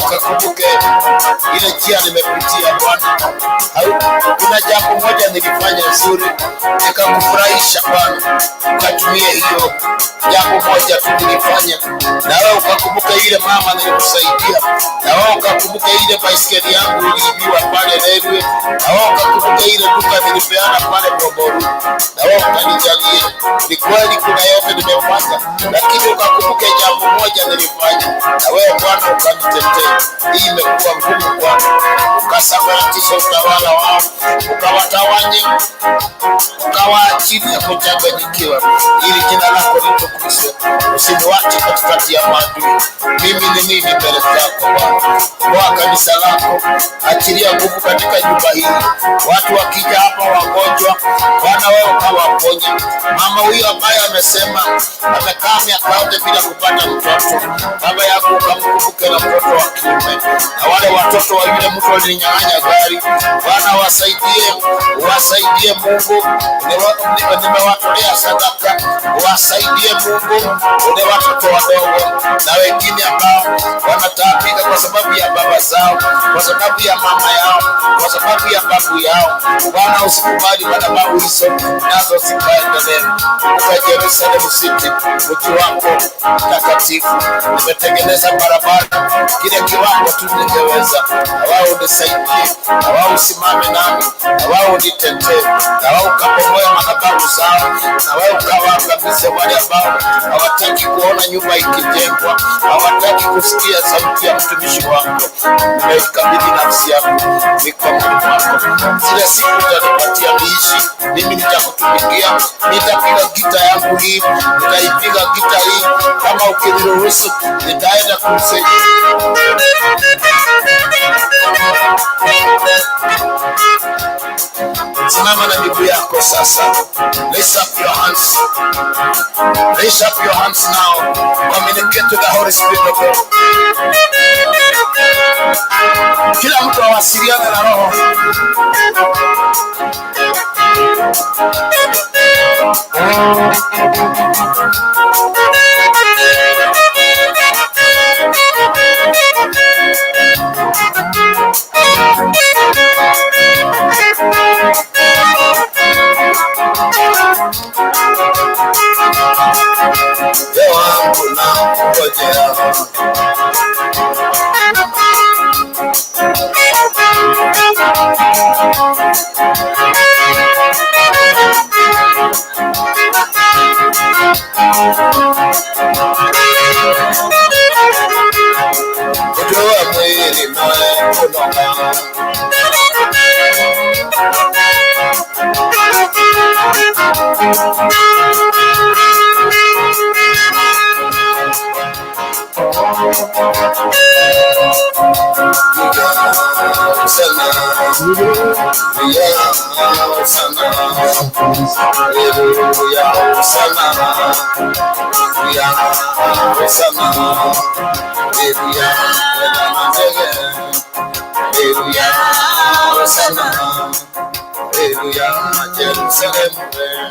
Ukakumbuke ile njia nimepitia Bwana. Kuna jambo moja nilifanya nzuri nikakufurahisha Bwana, ukatumia hiyo jambo moja tu nilifanya, na wewe ukakumbuka ile mama nilikusaidia, na wewe ukakumbuka ile baiskeli yangu iliibiwa pale Railway, na wewe ukakumbuka ile duka nilipeana pale Bogoru, na wewe ukanijalia. Ni kweli kuna yote nimefanya, lakini ukakumbuka jambo moja nilifanya, na wewe Bwana ukanitetea. Hii imekuwa ngumu Bwana, ukasambaratisha utawala wao, Ukawaachilia kuchanganyikiwa, ili jina lako litukuzwe. Usiniwache katikati ya maadui. Mimi ni nini mbele zako Bwana? Kwa kanisa lako, achilia nguvu katika nyumba hii. Watu wakija hapa wagonjwa, Bwana wewe ukawaponye. Mama huyu ambaye amesema amekaa miaka yote bila kupata mtoto, baba yako ukamkumbuke na mtoto wa kiume, na wale watoto wa yule mtu alininyang'anya gari, Bwana wasaidie, wasaidie Mungu. Nimewatolea sadaka, wasaidie Mungu, ule watoto wadogo na wengine ambao wanataabika kwa sababu ya baba zao, kwa sababu ya mama yao, kwa sababu ya babu yao. Bwana, usikubali madhabahu hizo nazo zikaendelee. Kumbuka Jerusalem City, mji wako mtakatifu. Nimetengeneza barabara kile kiwango tu ningeweza, na wao unisaidie, na wao usimame nami, na wao unitetee, na wao ukabomoe madhabahu zao, na wao ukawaangamize wale ambao hawataki kuona nyumba ikijengwa, hawataki kusikia sauti ya mtumishi wako. Nimeikabidhi nafsi yangu mikononi mwako. Zile siku utanipatia niishi, mimi nitakutumikia, nitapiga gita yangu hii, nitaipiga gita hii kama ukiniruhusu, nitaenda crusade. Simama na miguu yako sasa. Raise up your hands. Raise up your hands now. Communicate to the Holy Spirit of God. Kila mtu awasiliane na Roho. Leo wangu na ngojea. Kutoa mwili nawe kunoga. Sana, sana, sana, sana, sana.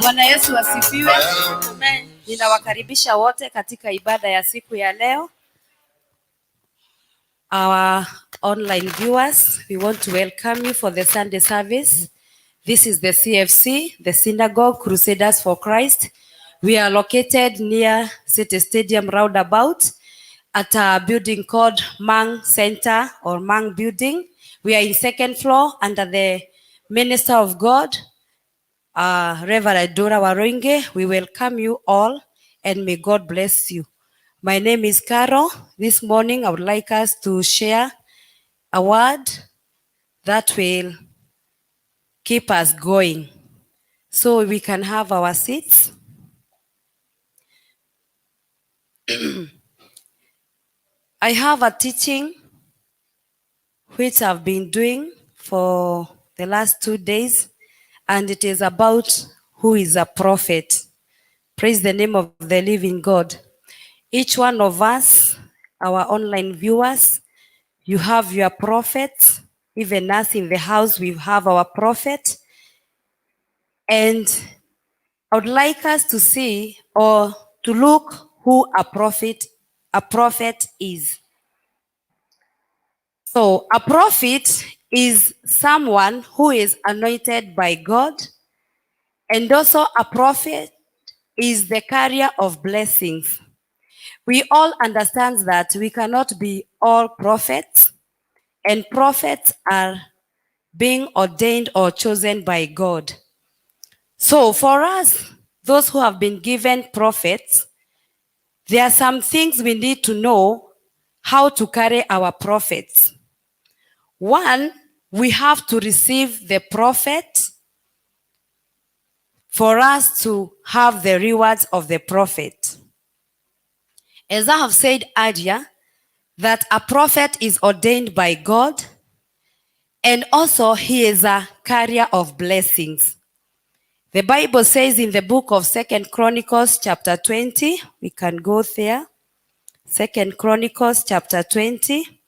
Bwana Yesu asifiwe. Ninawakaribisha wote katika ibada ya siku ya leo. Our online viewers, we want to welcome you for the Sunday service. This is the CFC, the Synagogue Crusaders for Christ. We are located near City Stadium roundabout at a building called Mang Center or Mang Building. We are in second floor under the Minister of God, Reverend Dora Waruinge. We welcome you all and may God bless you. My name is Caro. This morning I would like us to share a word that will keep us going. So we can have our seats. I have a teaching which I've been doing for the last 2 days, and it is about who is a prophet. Praise the name of the living God. Each one of us, our online viewers, you have your prophet. Even us in the house, we have our prophet. And I would like us to see or to look who a prophet is. So a prophet is someone who is anointed by God, and also a prophet is the carrier of blessings. We all understand that we cannot be all prophets, and prophets are being ordained or chosen by God. So for us, those who have been given prophets, there are some things we need to know how to carry our prophets. One, we have to receive the prophet for us to have the rewards of the prophet. As I have said earlier, that a prophet is ordained by God, and also he is a carrier of blessings. The Bible says in the book of 2 Chronicles chapter 20, we can go there. 2 Chronicles chapter 20.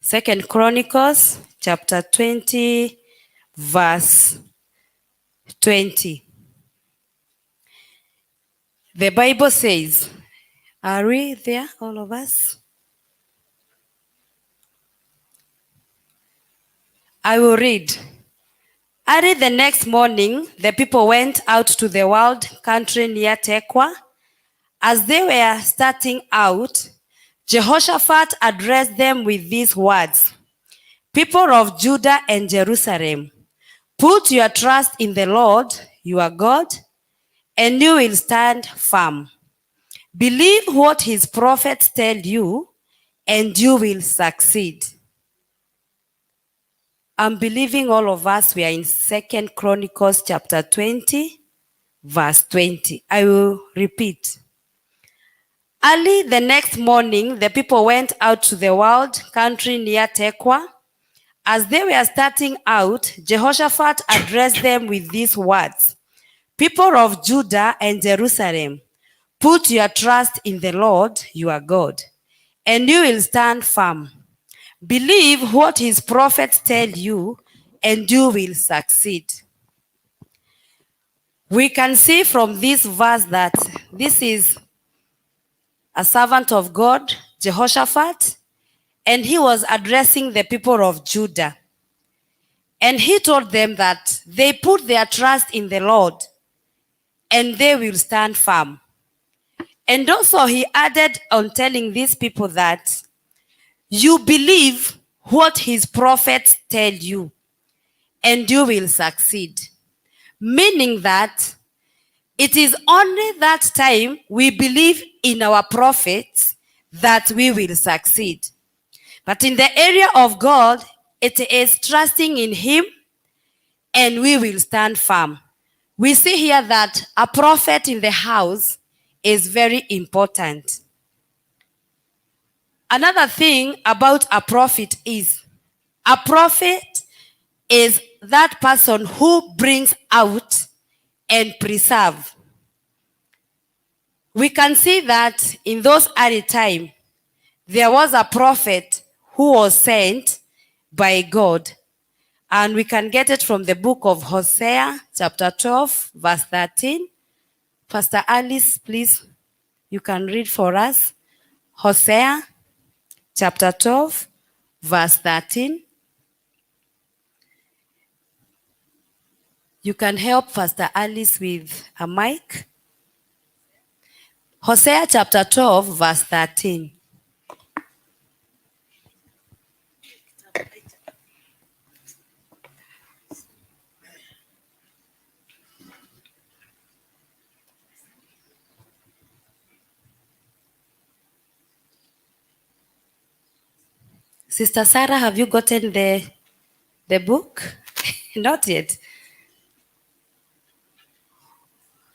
Second Chronicles chapter 20, verse 20. The Bible says, are we there, all of us? I will read. Early the next morning, the people went out to the wild country near Tekoa. As they were starting out, Jehoshaphat addressed them with these words: People of Judah and Jerusalem, put your trust in the Lord your God, and you will stand firm. Believe what his prophets tell you, and you will succeed. I'm believing all of us, we are in 2 Chronicles chapter 20, verse 20. I will repeat. Early the next morning, the people went out to the wild country near Tekoa. As they were starting out, Jehoshaphat addressed them with these words: People of Judah and Jerusalem, put your trust in the Lord your God, and you will stand firm. Believe what his prophets tell you, and you will succeed. We can see from this verse that this is a servant of God, Jehoshaphat, and he was addressing the people of Judah. And he told them that they put their trust in the Lord and they will stand firm. And also he added on telling these people that you believe what his prophets tell you and you will succeed. Meaning that it is only that time we believe in our prophets that we will succeed. But in the area of God, it is trusting in him and we will stand firm. We see here that a prophet in the house is very important. Another thing about a prophet is, a prophet is that person who brings out and preserve. We can see that in those early time, there was a prophet who was sent by God. And we can get it from the book of Hosea, chapter 12, verse 13. Pastor Alice, please, you can read for us. Hosea, chapter 12, verse 13. You can help Pastor Alice with a mic. Hosea chapter 12, verse 13. Sister Sarah, have you gotten the book? Not yet.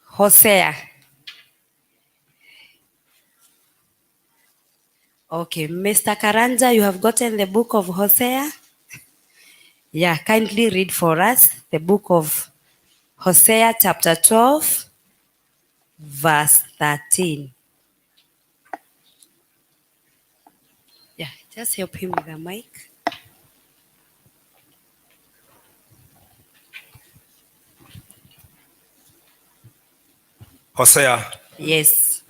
Hosea. Okay, Mr. Karanja, you have gotten the book of Hosea? Yeah, kindly read for us the book of Hosea chapter 12, verse 13. Yeah, just help him with the mic. Hosea. Yes.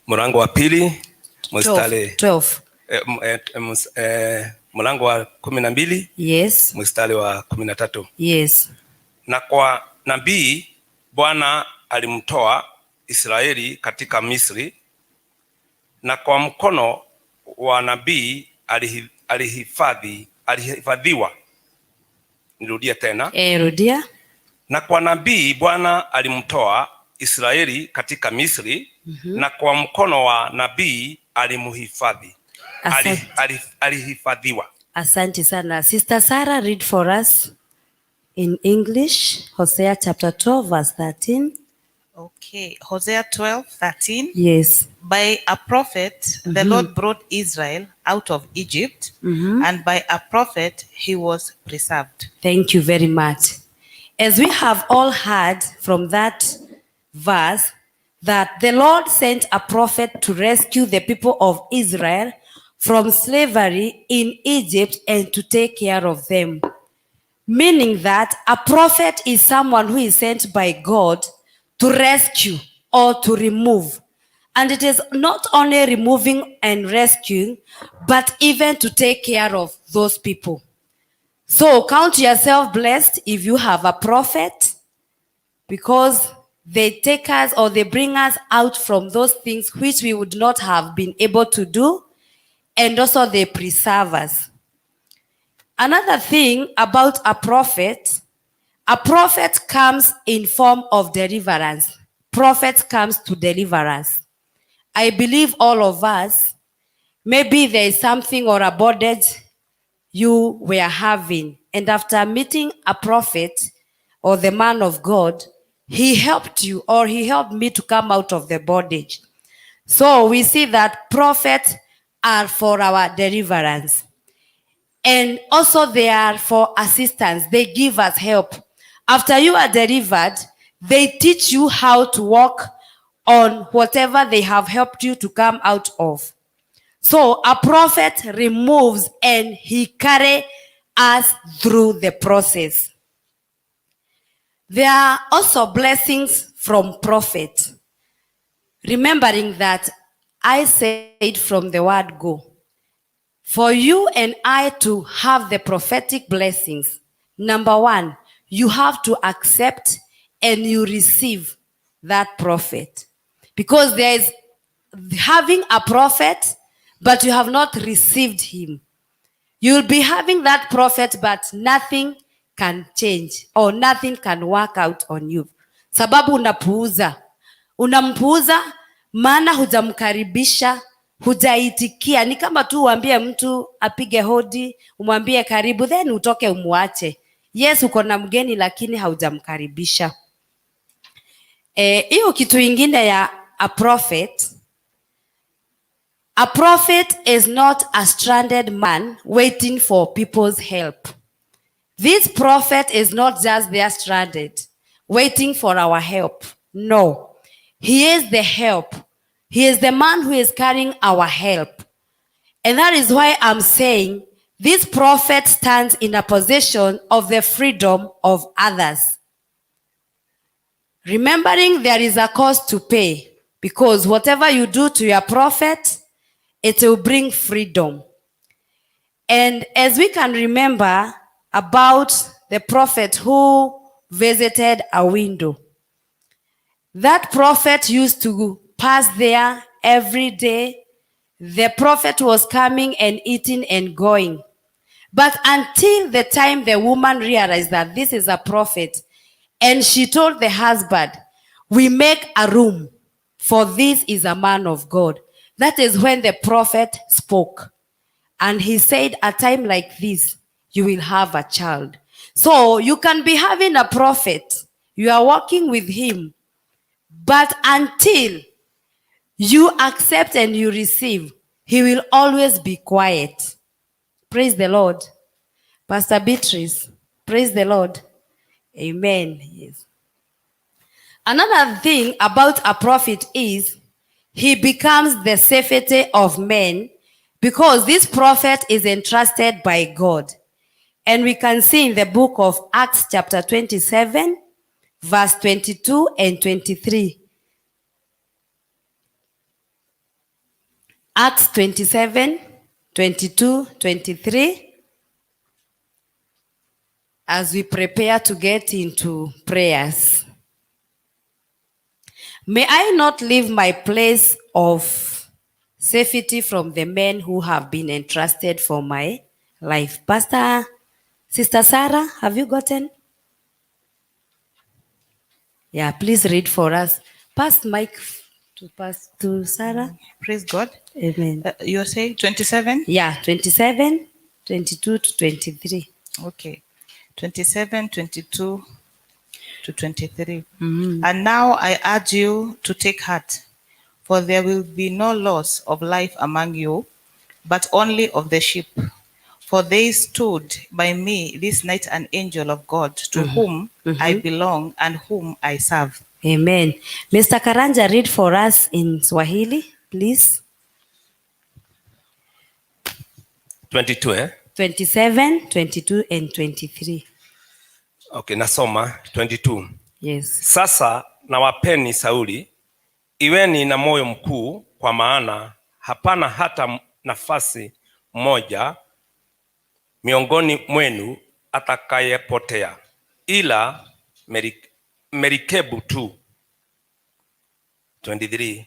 Mlango wa pili, mstari 12. Mlango wa 12. Yes. Mstari wa 13. Yes. Na kwa nabii Bwana alimtoa Israeli katika Misri, na kwa mkono wa nabii alihifadhiwa. Nirudie tena. Rudia. Na kwa nabii Bwana alimtoa Israeli katika Misri, na kwa mkono wa nabii alimhifadhi. Asante. Alihifadhiwa. Asante sana. Sister Sarah, read for us in English, Hosea chapter 12, verse 13. Okay, Hosea 12:13. Yes. By a prophet, the Lord brought Israel out of Egypt, and by a prophet he was preserved. Thank you very much. As we have all heard from that verse, that the Lord sent a prophet to rescue the people of Israel from slavery in Egypt and to take care of them. Meaning that a prophet is someone who is sent by God to rescue or to remove. And it is not only removing and rescuing, but even to take care of those people. So count yourself blessed if you have a prophet, because they take us or they bring us out from those things which we would not have been able to do, and also they preserve us. Another thing about a prophet comes in form of deliverance. Prophet comes to deliver us. I believe all of us, maybe there is something or a bondage you were having, and after meeting a prophet or the man of God, he helped you or he helped me to come out of the bondage. So we see that prophets are for our deliverance. And also they are for assistance. They give us help. After you are delivered, they teach you how to walk on whatever they have helped you to come out of. So a prophet removes and he carries us through the process. There are also blessings from prophet. Remembering that I said from the word go, for you and I to have the prophetic blessings, number one, you have to accept and you receive that prophet. Because there is having a prophet, but you have not received him. You'll be having that prophet, but nothing can change or nothing can work out on you. Sababu unapuuza. Unampuuza maana hujamkaribisha, hujaitikia. Ni kama tu uambie mtu apige hodi, umwambie karibu, then utoke umuache. Yes, uko na mgeni lakini haujamkaribisha. Hiyo kitu ingine ya a prophet. A prophet is not a stranded man waiting for people's help. This prophet is not just there stranded, waiting for our help. No, he is the help. He is the man who is carrying our help. And that is why I'm saying this prophet stands in a position of the freedom of others. Remembering there is a cost to pay, because whatever you do to your prophet, it will bring freedom. And as we can remember about the prophet who visited a window, that prophet used to pass there every day. The prophet was coming and eating and going. But until the time the woman realized that this is a prophet, and she told the husband, we make a room, for this is a man of God. That is when the prophet spoke. And he said, a time like this, you will have a child. So you can be having a prophet, you are walking with him, but until you accept and you receive, he will always be quiet. Praise the Lord. Pastor Beatrice, praise the Lord. Amen. Yes. Another thing about a prophet is he becomes the safety of men, because this prophet is entrusted by God. And we can see in the book of Acts chapter 27, verse 22 and 23. Acts 27, 22, 23. As we prepare to get into prayers. May I not leave my place of safety from the men who have been entrusted for my life. Pastor, Sister Sarah, have you gotten? Yeah, please read for us. Pass mic To pass to Sarah. Praise God. Amen. You're saying 27? Yeah, 27, 22 to 23. Okay. 27, 22 to 23. And now I urge you to take heart, for there will be no loss of life among you, but only of the sheep. For they stood by me this night an angel of God, to whom I belong and whom I serve. Amen. Mr. Karanja, read for us in Swahili, please. 22, eh? 27, 22 and 23. Okay, nasoma 22. Yes. Sasa nawapeni shauri, iweni na moyo mkuu, kwa maana hapana hata nafasi moja miongoni mwenu atakayepotea, ila merikebu tu. 23.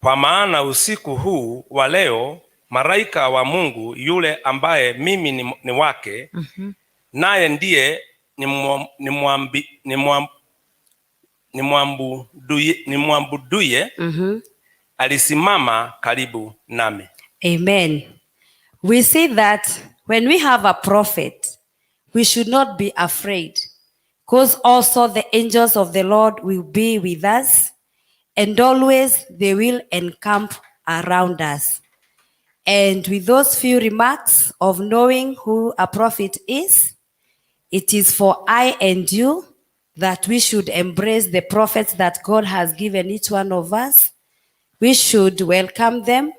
Kwa maana usiku huu wa leo malaika wa Mungu yule ambaye mimi ni wake, naye ndiye nimwabuduye, alisimama karibu nami. Amen. We see that when we have a prophet, we should not be afraid, because also the angels of the Lord will be with us, and always they will encamp around us. And with those few remarks of knowing who a prophet is, it is for I and you that we should embrace the prophets that God has given each one of us. We should welcome them.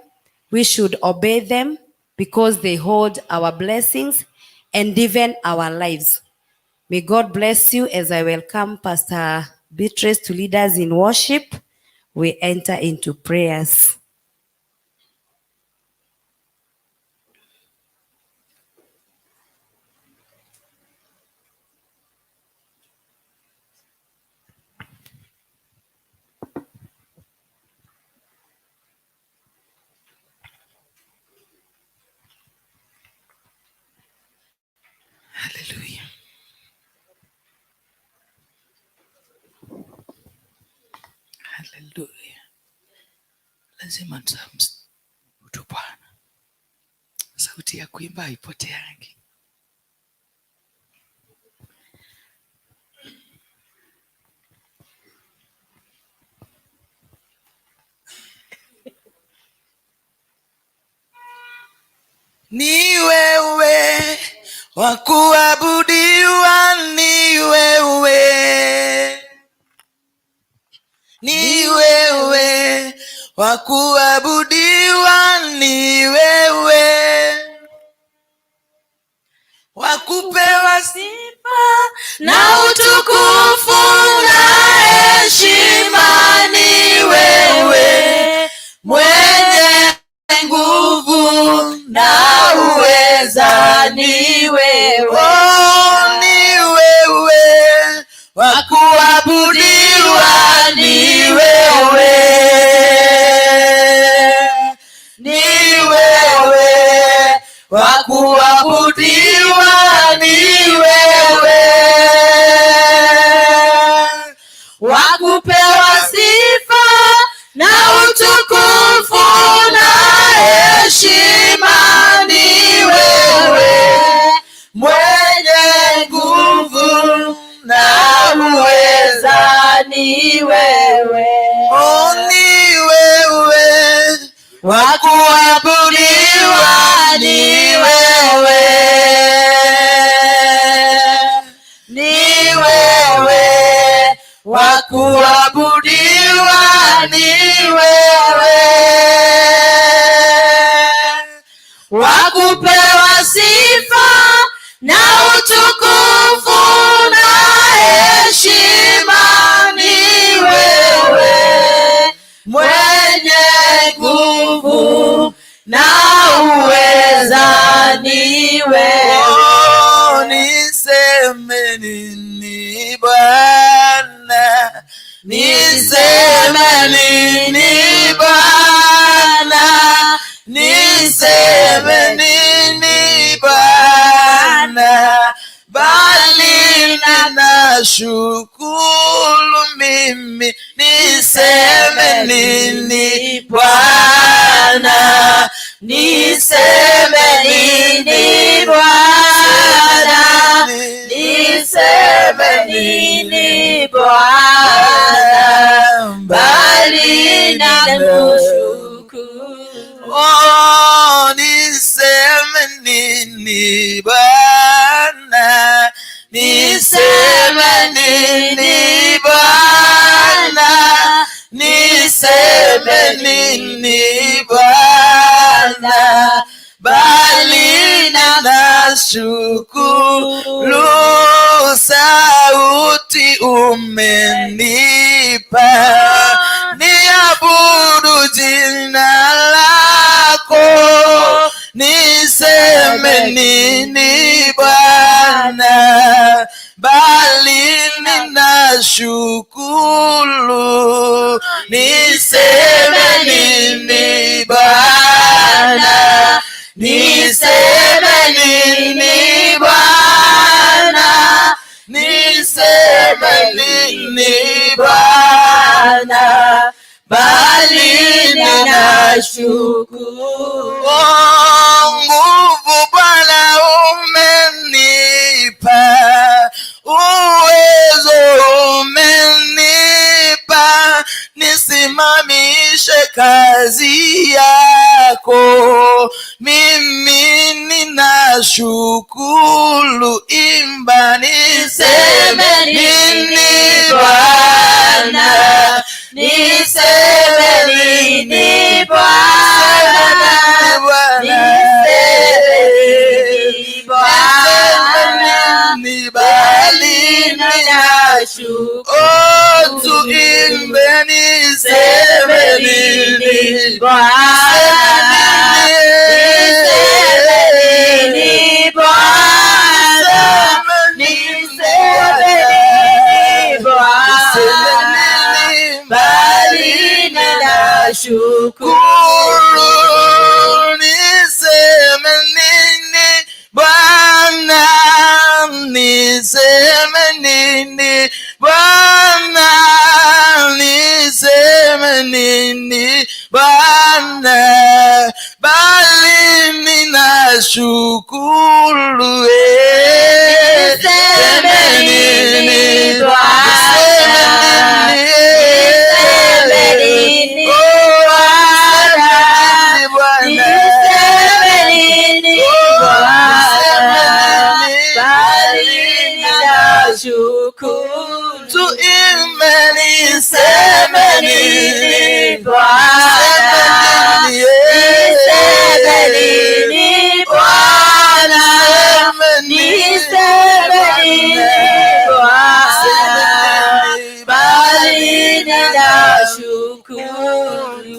We should obey them, because they hold our blessings and even our lives. May God bless you as I welcome Pastor Beatrice to lead us in worship. We enter into prayers. Hallelujah. Hallelujah. Lazima tutamwabudu Bwana. Sauti ya kuimba haipoteangi. Ni wewe wa kuabudiwa, ni wewe, ni wewe wa kuabudiwa, ni wewe wa kupewa sifa na utukufu na heshima, ni wewe mwenye nguvu na uweza, ni wewe, oh, ni wewe wa kuabudiwa, ni wewe, ni wewe wa kuabudiwa, ni wewe wa kupewa sifa na utukufu na heshima, ni wewe mwenye nguvu na uweza, ni wewe, oh, ni wewe wa kuabudiwa, ni wewe, ni wewe wa kuabudiwa, ni wewe wa kupewa sifa na utukufu na heshima, ni wewe mwenye nguvu na uweza, ni wewe. Oh, niseme nini Bwana, niseme nini Bwana, niseme nini Bwana, bali ninashukuru mimi, niseme nini Bwana, niseme nini Bwana, niseme nini Bwana, bali nakushukuru. Oh, niseme nini Bwana, niseme nini Bwana, niseme nini Bwana, bali nashukuru sauti umenipa, niabudu jina lako, niseme nini Bwana, bali ninashukuru, niseme nini Bwana, niseme nini Bwana, niseme nini Bwana, bali ninashukuru. Oh, nguvu Bwana umenipa, uwezo umenipa, nisimamishe kazi yako. Mimi ninashukuru, imba niseme nini Bwana, niseme nini Bwana, niseme nini Bwana, bali ninashukuru. Oh, tuimbe niseme nini Bwana, niseme nini Bwana, niseme nini Bwana, bali ninashukuru. Kuru, niseme nini Bwana, niseme nini Bwana, niseme nini Bwana, bali ninashukuru, eh. Niseme nini Bwana, Niseme niseme nini? nini Oh, Bwana, Bwana. niseme nini Bwana, bali ninashukuru. Tuimbe Niseme nini Bwana, niseme nini Bwana, niseme nini Bwana, bali ninashukuru.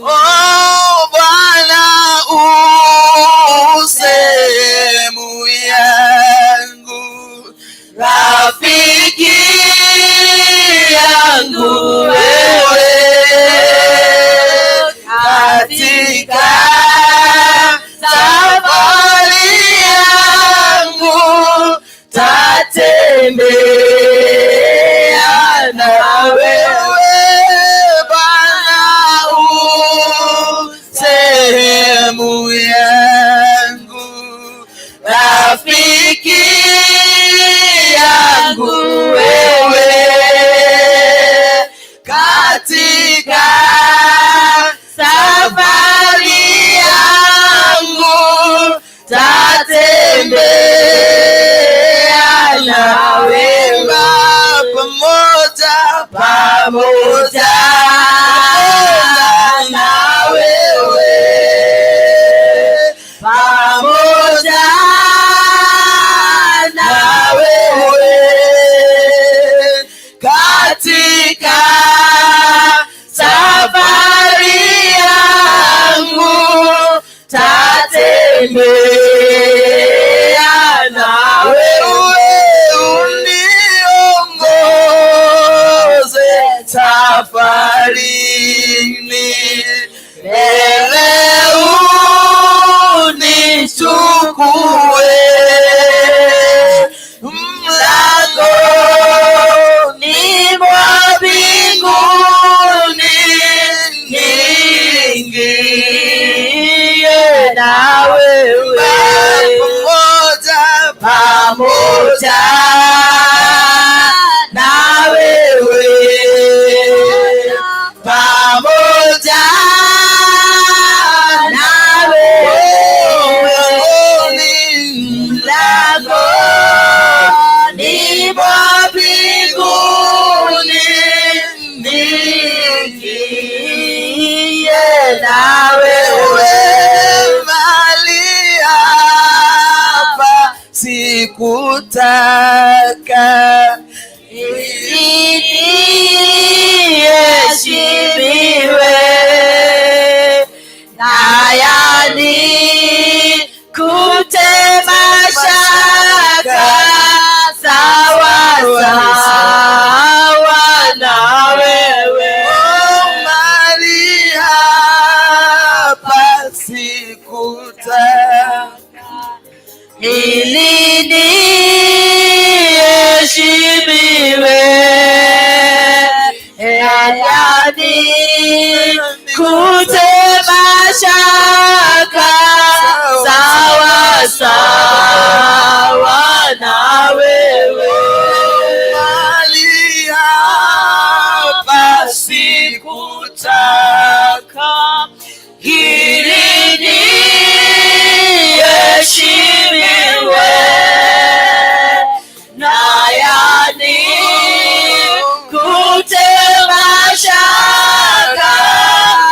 Oh, Bwana u sehemu yangu, Rafiki yangu wewe katika safari yangu tatembea na wewe wewe Bwana u sehemu yangu, rafiki yangu wewe katika safari yangu tatembea na wewe pamoja pamoja na wewe pamoja na wewe katika safari yangu tatembea na wewe uniongoze safarini, mbele unichukue mlangoni mwa mbinguni niingie. na wewe pamoja pamoja na wewe pamoja na wewe mlangoni mwa mbinguni niingie na wewe mahali hapa sikutaka niheshimiwe nayani kutema shaka sawa sawa na wewe mahali hapa sikutaka ili niheshimiwe nayani kutema shaka sawa sawa na wewe mahali hapa sikutaka ili niheshimiwe nayani kutema shaka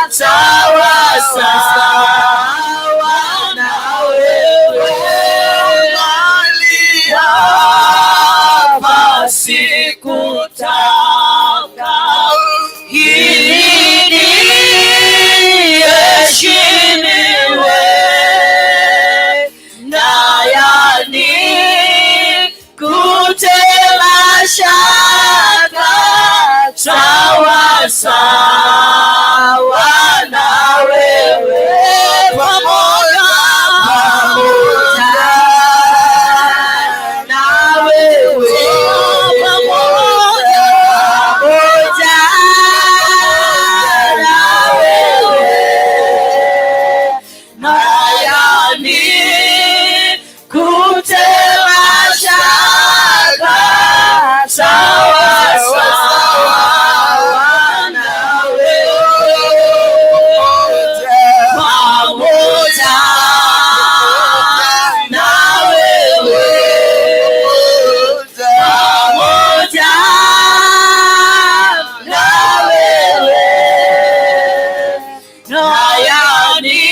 sawa sawa na wewe mahali hapa sikutaka ili niheshimiwe nayani kutema shaka sawa sawa na wewe pamoja pamoja na wewe pamoja na wewe nayani kutema shaka sawa sawa na wewe pamoja na wewe pamoja na wewe nayani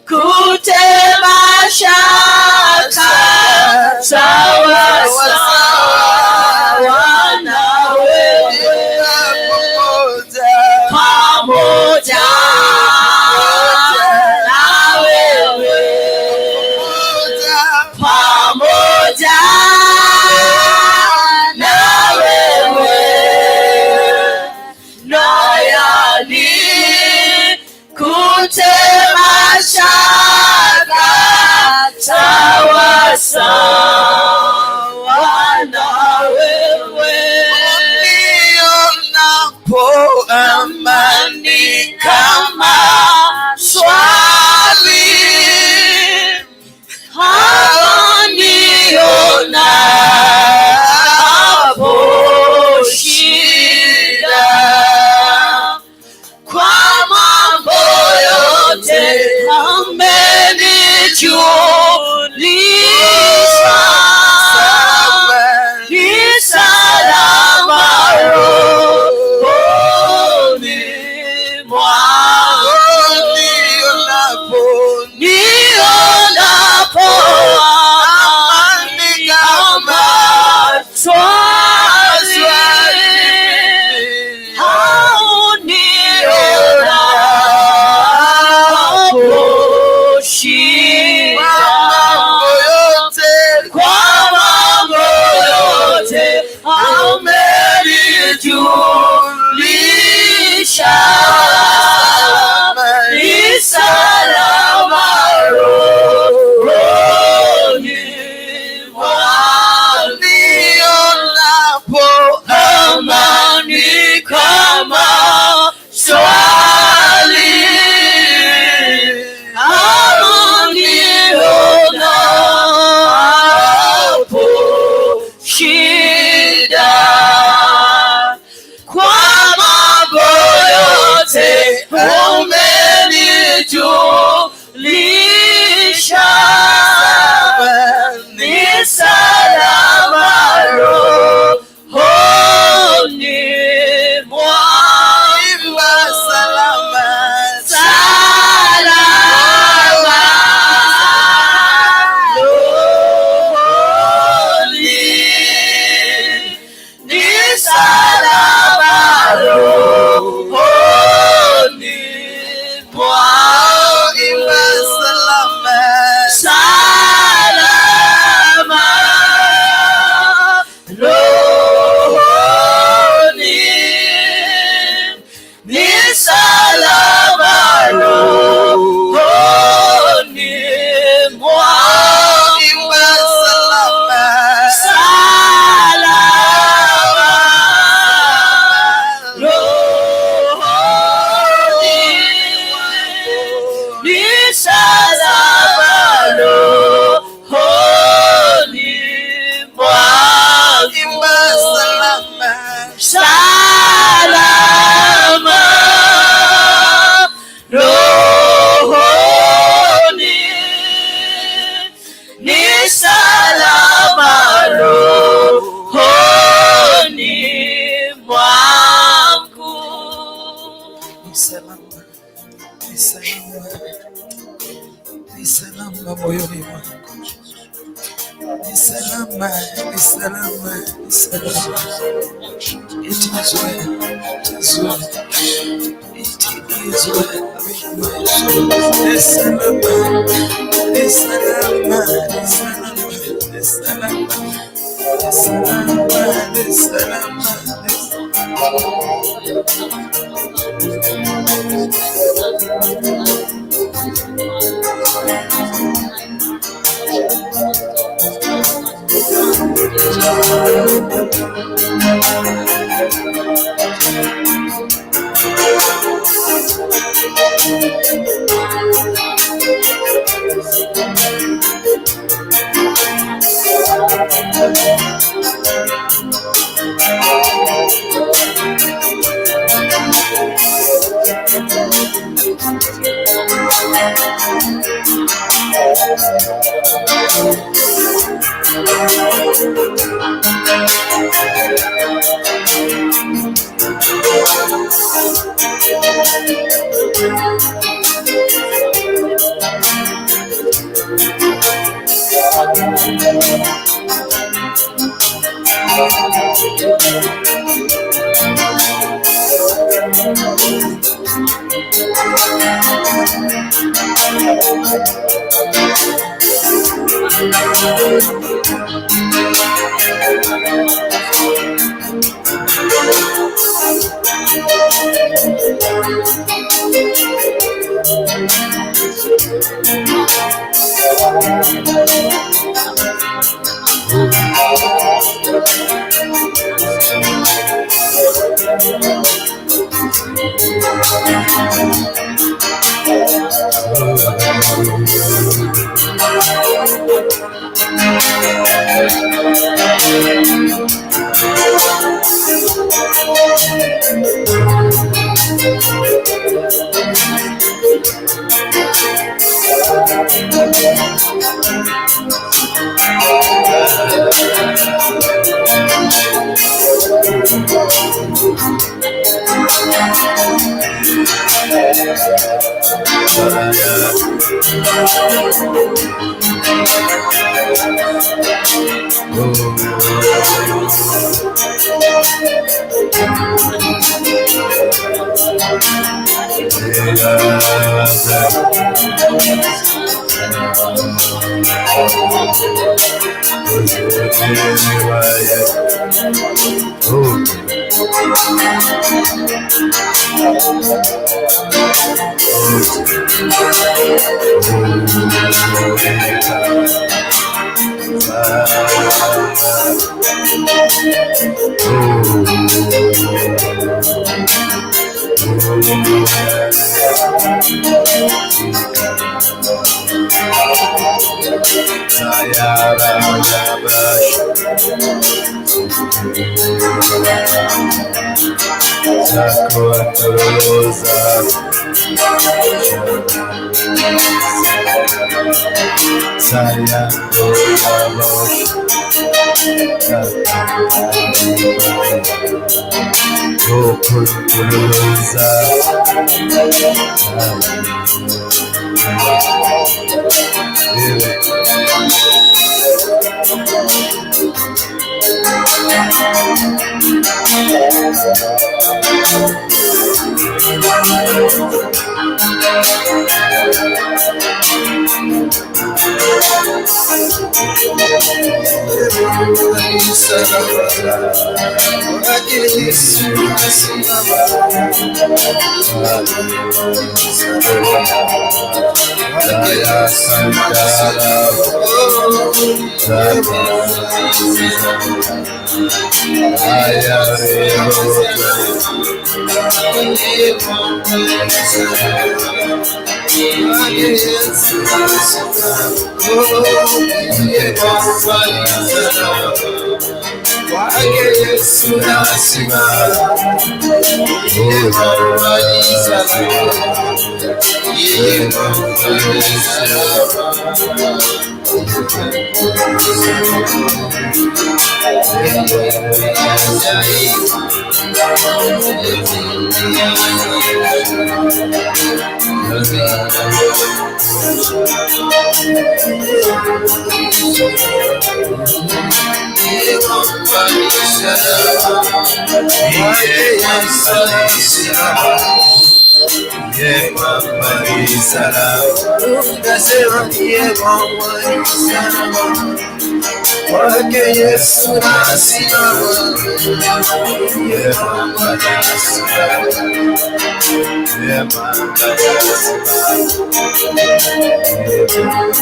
kutema shaka sawa sawa na wewe pamoja na wewe pamoja na wewe nayani kutema shaka sawa sawa na wewe Nionapo amani kama swali nionapo shida kwa mambo yote amenijulisha ni salama rohoni mwangu nionapo amani kama swali au nionapo shida Salama rohoni mwangu. Imba salama. Salama rohoni, ni salama rohoni mwangu. Ni salama, ni salama, ni salama moyoni mwangu. Ni salama, ni salama, ni salama. It is well, it is well, it is well with my soul. Ni salama, ni salama, ni salama, ni salama, ni salama, ni salama, ni salama.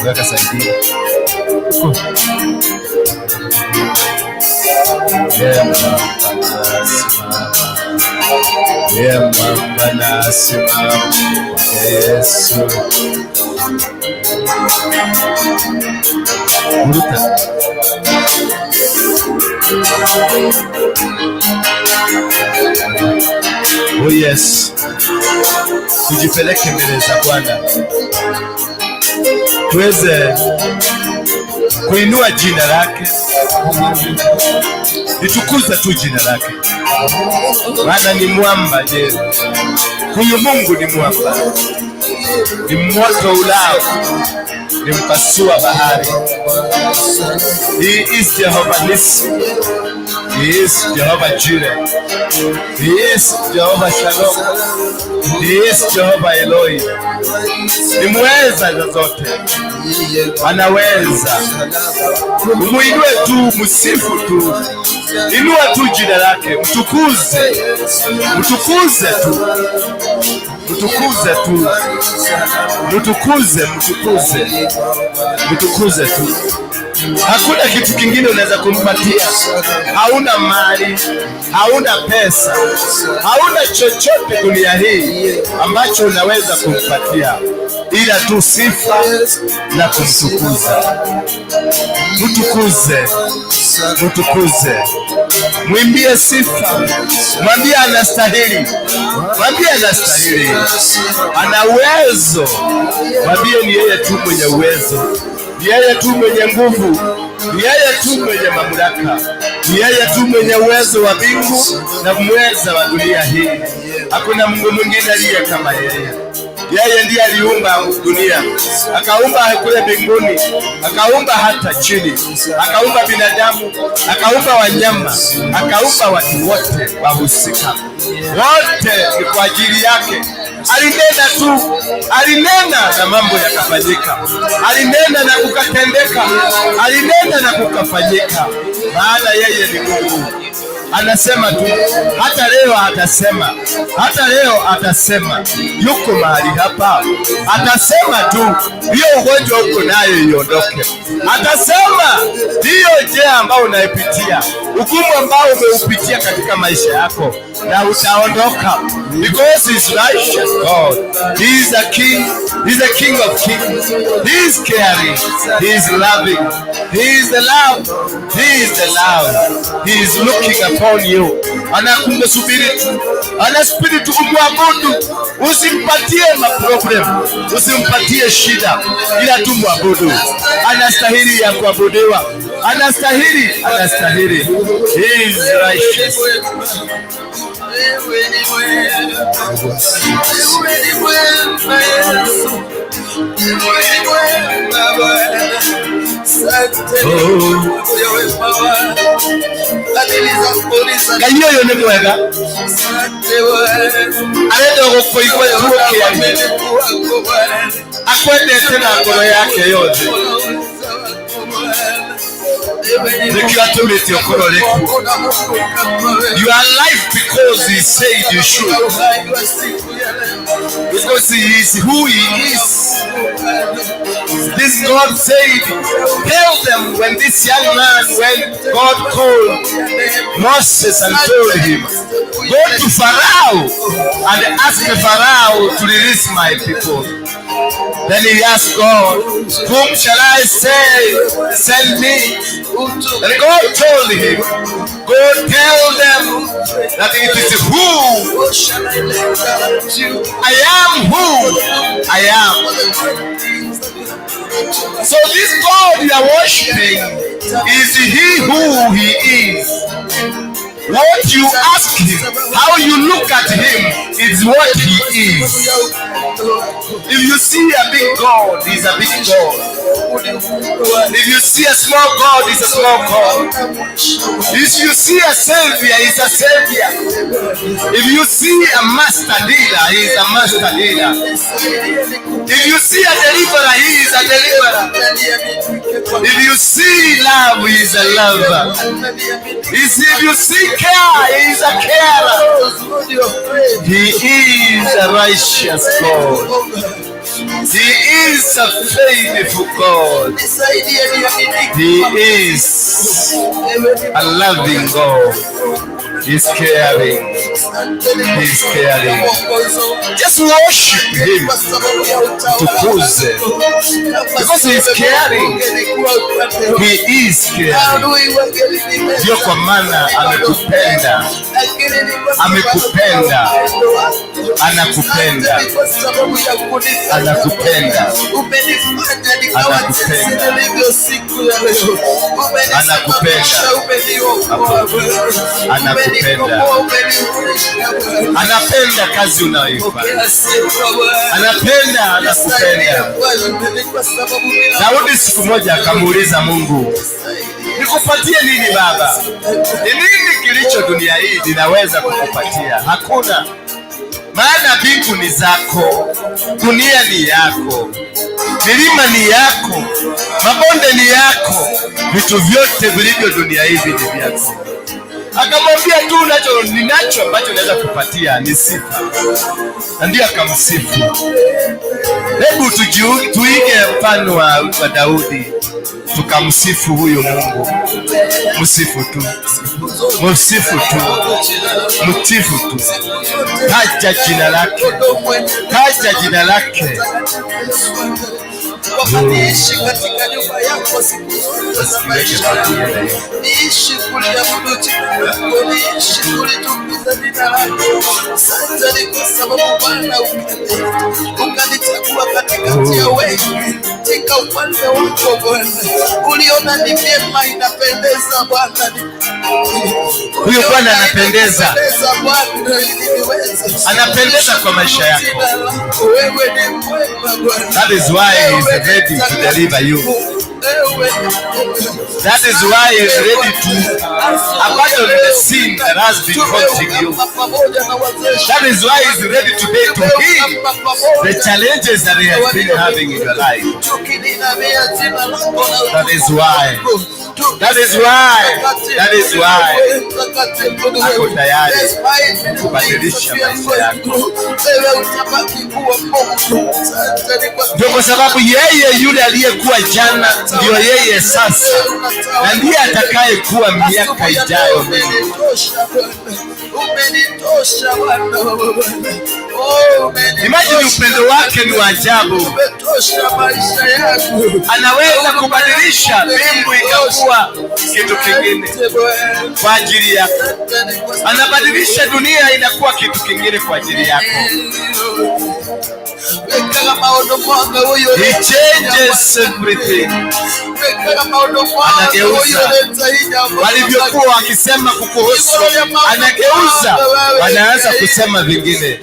Weka saidia. Mama nasimama Yesu. Buruta. Oh yes. Tujipeleke mbele za Bwana, tuweze kuinua jina lake, litukuze tu jina lake, maana ni mwamba. Je, huyu Mungu ni mwamba, ni moto ulao, ni mpasua bahari. He is Jehovah Nissi, He is Jehovah Jireh, He is Jehovah Shalom, He is Jehovah Eloi. Ni mweza za zote, anaweza. Umuinue tu, msifu tu, inua tu jina lake, mtukuze, mtukuze tu, mtukuze tu, mtukuze, mtukuze, mtukuze tu. Hakuna kitu kingine unaweza kumpatia. Hauna mali, hauna pesa, hauna chochote dunia hii ambacho unaweza kumpatia, ila tu sifa na kumtukuza. Mtukuze, mtukuze, mwimbie sifa, mwambie anastahili, mwambie anastahili, ana uwezo, mwambie ni yeye tu mwenye uwezo, ni yeye tu mwenye nguvu, ni yeye tu mwenye mamlaka, ni yeye tu mwenye uwezo wa mbingu na mweza wa dunia hii. Hakuna Mungu mwingine aliye kama yeye. Yeye ndiye aliumba dunia, akaumba kule mbinguni, akaumba hata chini, akaumba binadamu, akaumba wanyama, akaumba watu wote wahusika, wote ni kwa ajili yake. Alinena tu, alinena na mambo yakafanyika, alinena na kukatendeka, alinena na kukafanyika, maana yeye ni Mungu. Anasema tu, hata leo atasema, hata leo atasema, yuko mahali hapa, atasema tu, hiyo ugonjwa uko nayo iondoke. Atasema hiyo njia ambayo unaipitia, ugumu ambao umeupitia katika maisha yako, na utaondoka, because he's righteous God. He is a king, he is a king of kings. He is caring, he is loving, he is the love, he is the love. He is looking upon you. Anakusubiri tu, anasubiri tu kumwabudu. Usimpatie maproblem, usimpatie shida, ila tu mwabudu. Anastahili ya kuabudiwa, anastahili, anastahili. He is righteous. Ngai ũyũ nĩ mwega, arenda gũkũigua tu ũkĩaria, akwendete na ngoro yake yothe, nĩkĩo atũmĩte ũkorwo ũrĩ kuo. You are alive because he said you should, because he is who he is. This God said, tell them when this young man, when God called Moses and told him, go to Pharaoh and ask Pharaoh to release my people. Then he asked God, "Whom shall I say send me?" And God told him, "Go tell them that it is who I am who I am." So this God you are worshiping is he who he is. What you ask him, how you look at him, is what he is. If you see a big God, he's a big God. If you see a small God, he's a small God. If you see a savior, he's a savior. If you see a master dealer, he is a master dealer. If you see a deliverer, he is a deliverer. If you see love, he is a lover. If you see care, he is a carer. He is a righteous God. He is a faithful God. He is a loving God. He's caring. He's caring. Just worship him. Tukuze. Because he is caring. He is caring. Ndio kwa maana amekupenda. Amekupenda. Anakupenda. Anakupenda. Anakupenda. Anakupenda. Anakupenda. Anapenda kazi unayoifanya. Anapenda, anakupenda. Daudi siku moja akamuuliza Mungu, "Nikupatie nini, Baba? Ni nini kilicho dunia hii ninaweza kukupatia? Hakuna. Maana mbingu ni zako, dunia ni yako, milima ni yako, mabonde ni yako, vitu vyote vilivyo dunia hivi ni vyako." Akamwambia tu, "Nacho ninacho ambacho naweza kupatia ni sifa," na ndiyo akamsifu. Hebu tuige mfano wa Daudi, tukamsifu huyu Mungu. Msifu tu, msifu tu, msifu tu, taja jina lake, taja jina lake. Kwamba niishi katika nyumba yako siku zote za maisha yangu, niishi kuliabudu jina lako, niishi kulitukuza jina lako. Asante ni kwa sababu, Bwana, ukanichagua katikati ya wengi katika ufalme wako Bwana, uliona ni vyema, inapendeza, Bwana. Huyu Bwana anapendeza. Inapendeza, Bwana, ili niweze Anapendeza kwa maisha yako. jina lako. Wewe ni mwema, Bwana. That is why he is ready to deliver you. That is why he is ready to abandon the sin that has been haunting you. That is why he is ready today to heal the challenges that he has been having in your life. That is why. That is why. That is why. Ako tayari kubadilisha maisha yako. Ndio kwa sababu yeye yule aliyekuwa jana ndio yeye sasa na ndiye atakayekuwa miaka ijayo mingi. Umenitosha, Bwana. Oh, umenitosha. Imagine, upendo wake ni wa ajabu. Umetosha maisha yangu. Anaweza kubadilisha mbingu ikakuwa kitu kingine kwa ajili yako. Anabadilisha dunia inakuwa kitu kingine kwa ajili yako. He changes everything. Anageuza walivyokuwa wakisema kukuhusu, anageuza, wanaanza kusema vingine.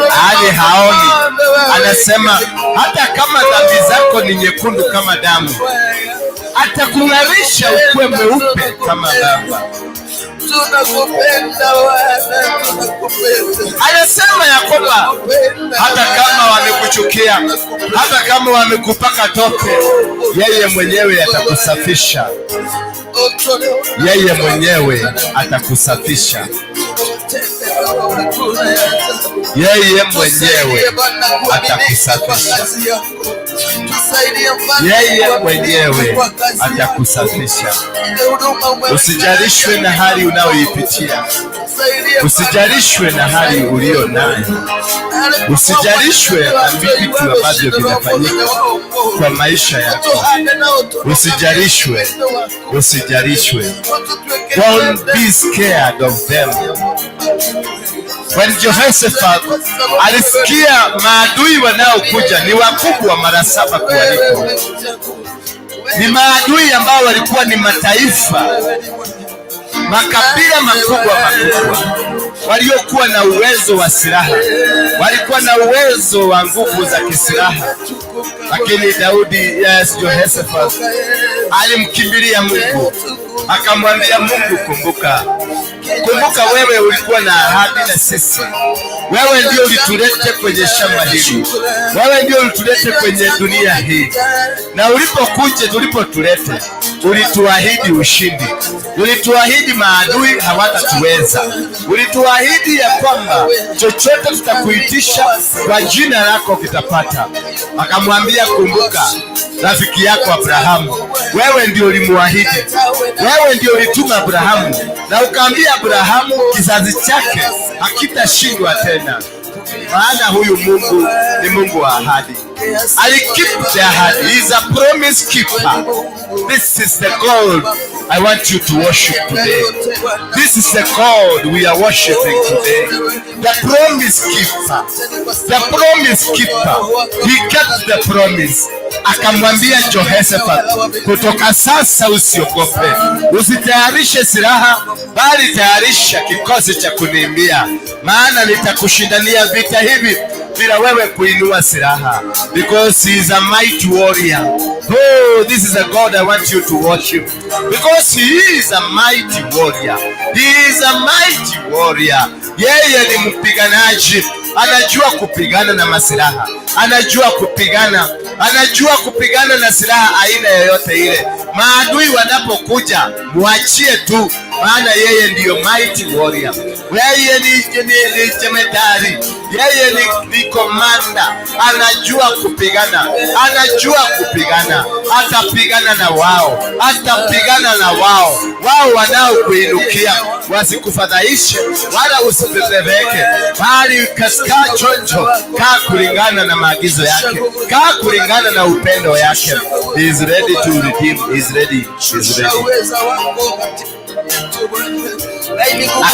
Hadi haoni, anasema hata kama dhambi zako ni nyekundu kama damu, atakung'arisha ukuwe mweupe kama baba. Tunakupenda, Bwana, tunakupenda. Anasema ya kwamba hata kama wamekuchukia, hata kama wamekupaka tope, yeye mwenyewe atakusafisha. Yeye mwenyewe atakusafisha. Yeye mwenyewe atakusafisha. Yeye mwenyewe atakusafisha. Usijalishwe na hali unayoipitia, usijalishwe na hali uliyo nayo, usijalishwe na vitu ambavyo vinafanyika kwa maisha yako. Usijalishwe, usijalishwe. Don't be scared of them. When Jehoshaphat alisikia maadui wanaokuja ni wakubwa mara saba kuwaliko, ni maadui ambao walikuwa ni mataifa, makabila makubwa makubwa, waliokuwa na uwezo wa silaha, walikuwa na uwezo wa nguvu za kisilaha, lakini Daudi, yes, Jehoshaphat alimkimbilia Mungu, akamwambia Mungu, kumbuka, kumbuka wewe ulikuwa na ahadi na sisi. Wewe ndio ulitulete kwenye shamba hili, wewe ndio ulitulete kwenye dunia hii, na ulipokuja, tulipotulete, ulituahidi ushindi, ulituahidi maadui hawatatuweza, ulituahidi ya kwamba chochote tutakuitisha kwa jina lako kitapata. Akamwambia, kumbuka rafiki yako Abrahamu, wewe ndio ulimuahidi, wewe ndio ulituma Abrahamu na ukaambia Abrahamu kizazi chake hakitashindwa tena, maana huyu Mungu ni Mungu wa ahadi. Alikeep the ahadi. He is a promise keeper. This is the God I want you to worship today. This is the God we are worshiping today. The promise keeper. The promise keeper. He kept the promise. Akamwambia Jehoshaphat, kutoka sasa usiogope, usitayarishe silaha, bali tayarisha kikosi cha kuniimbia, maana nitakushindania vita hivi bila wewe kuinua silaha, because he is a mighty warrior. Oh, this is a God I want you to worship, because he is a mighty warrior. He is a mighty warrior. Yeye ni mpiganaji, anajua kupigana na masilaha, anajua kupigana, anajua kupigana na silaha aina yoyote ile. Maadui wanapokuja, mwachie tu, maana yeye ndiyo mighty warrior. Yeye ni jemedari, yeye ni komanda, anajua kupigana, anajua kupigana, atapigana na wao, atapigana na wao, wao wanaokuinukia wasikufadhaishe wala usitetemeke, bali kaa chonjo, kaa kulingana na maagizo yake, kaa kulingana na upendo yake. He is ready to redeem. He is ready. He is ready.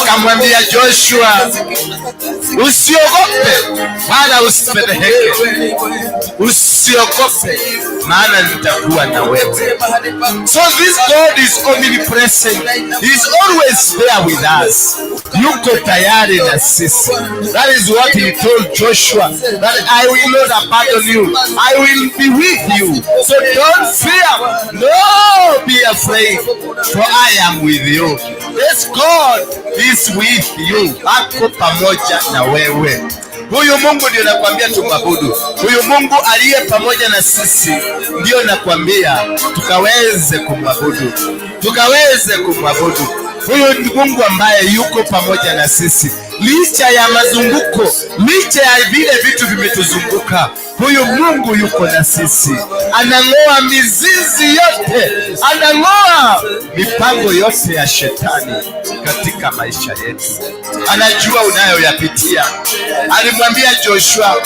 Akamwambia Joshua, usiogope wala usifedheheke, usiogope, maana nitakuwa na wewe. So this God is omnipresent. He is always there with us. Yuko tayari na sisi. That is what he told Joshua, that I will not abandon you. I will be with you. So don't fear. No, be afraid, for I am with you. This God is with you. Ako pamoja na wewe. Huyu Mungu ndio nakwambia tumwabudu. Huyu Mungu aliye pamoja na sisi ndio nakwambia tukaweze kumwabudu, tukaweze kumwabudu. Huyu ni Mungu ambaye yuko pamoja na sisi licha ya mazunguko, licha ya vile vitu vimetuzunguka. Huyu Mungu yuko na sisi, anang'oa mizizi yote, anang'oa mipango yote ya shetani katika maisha yetu. Anajua unayoyapitia. Alimwambia Joshua,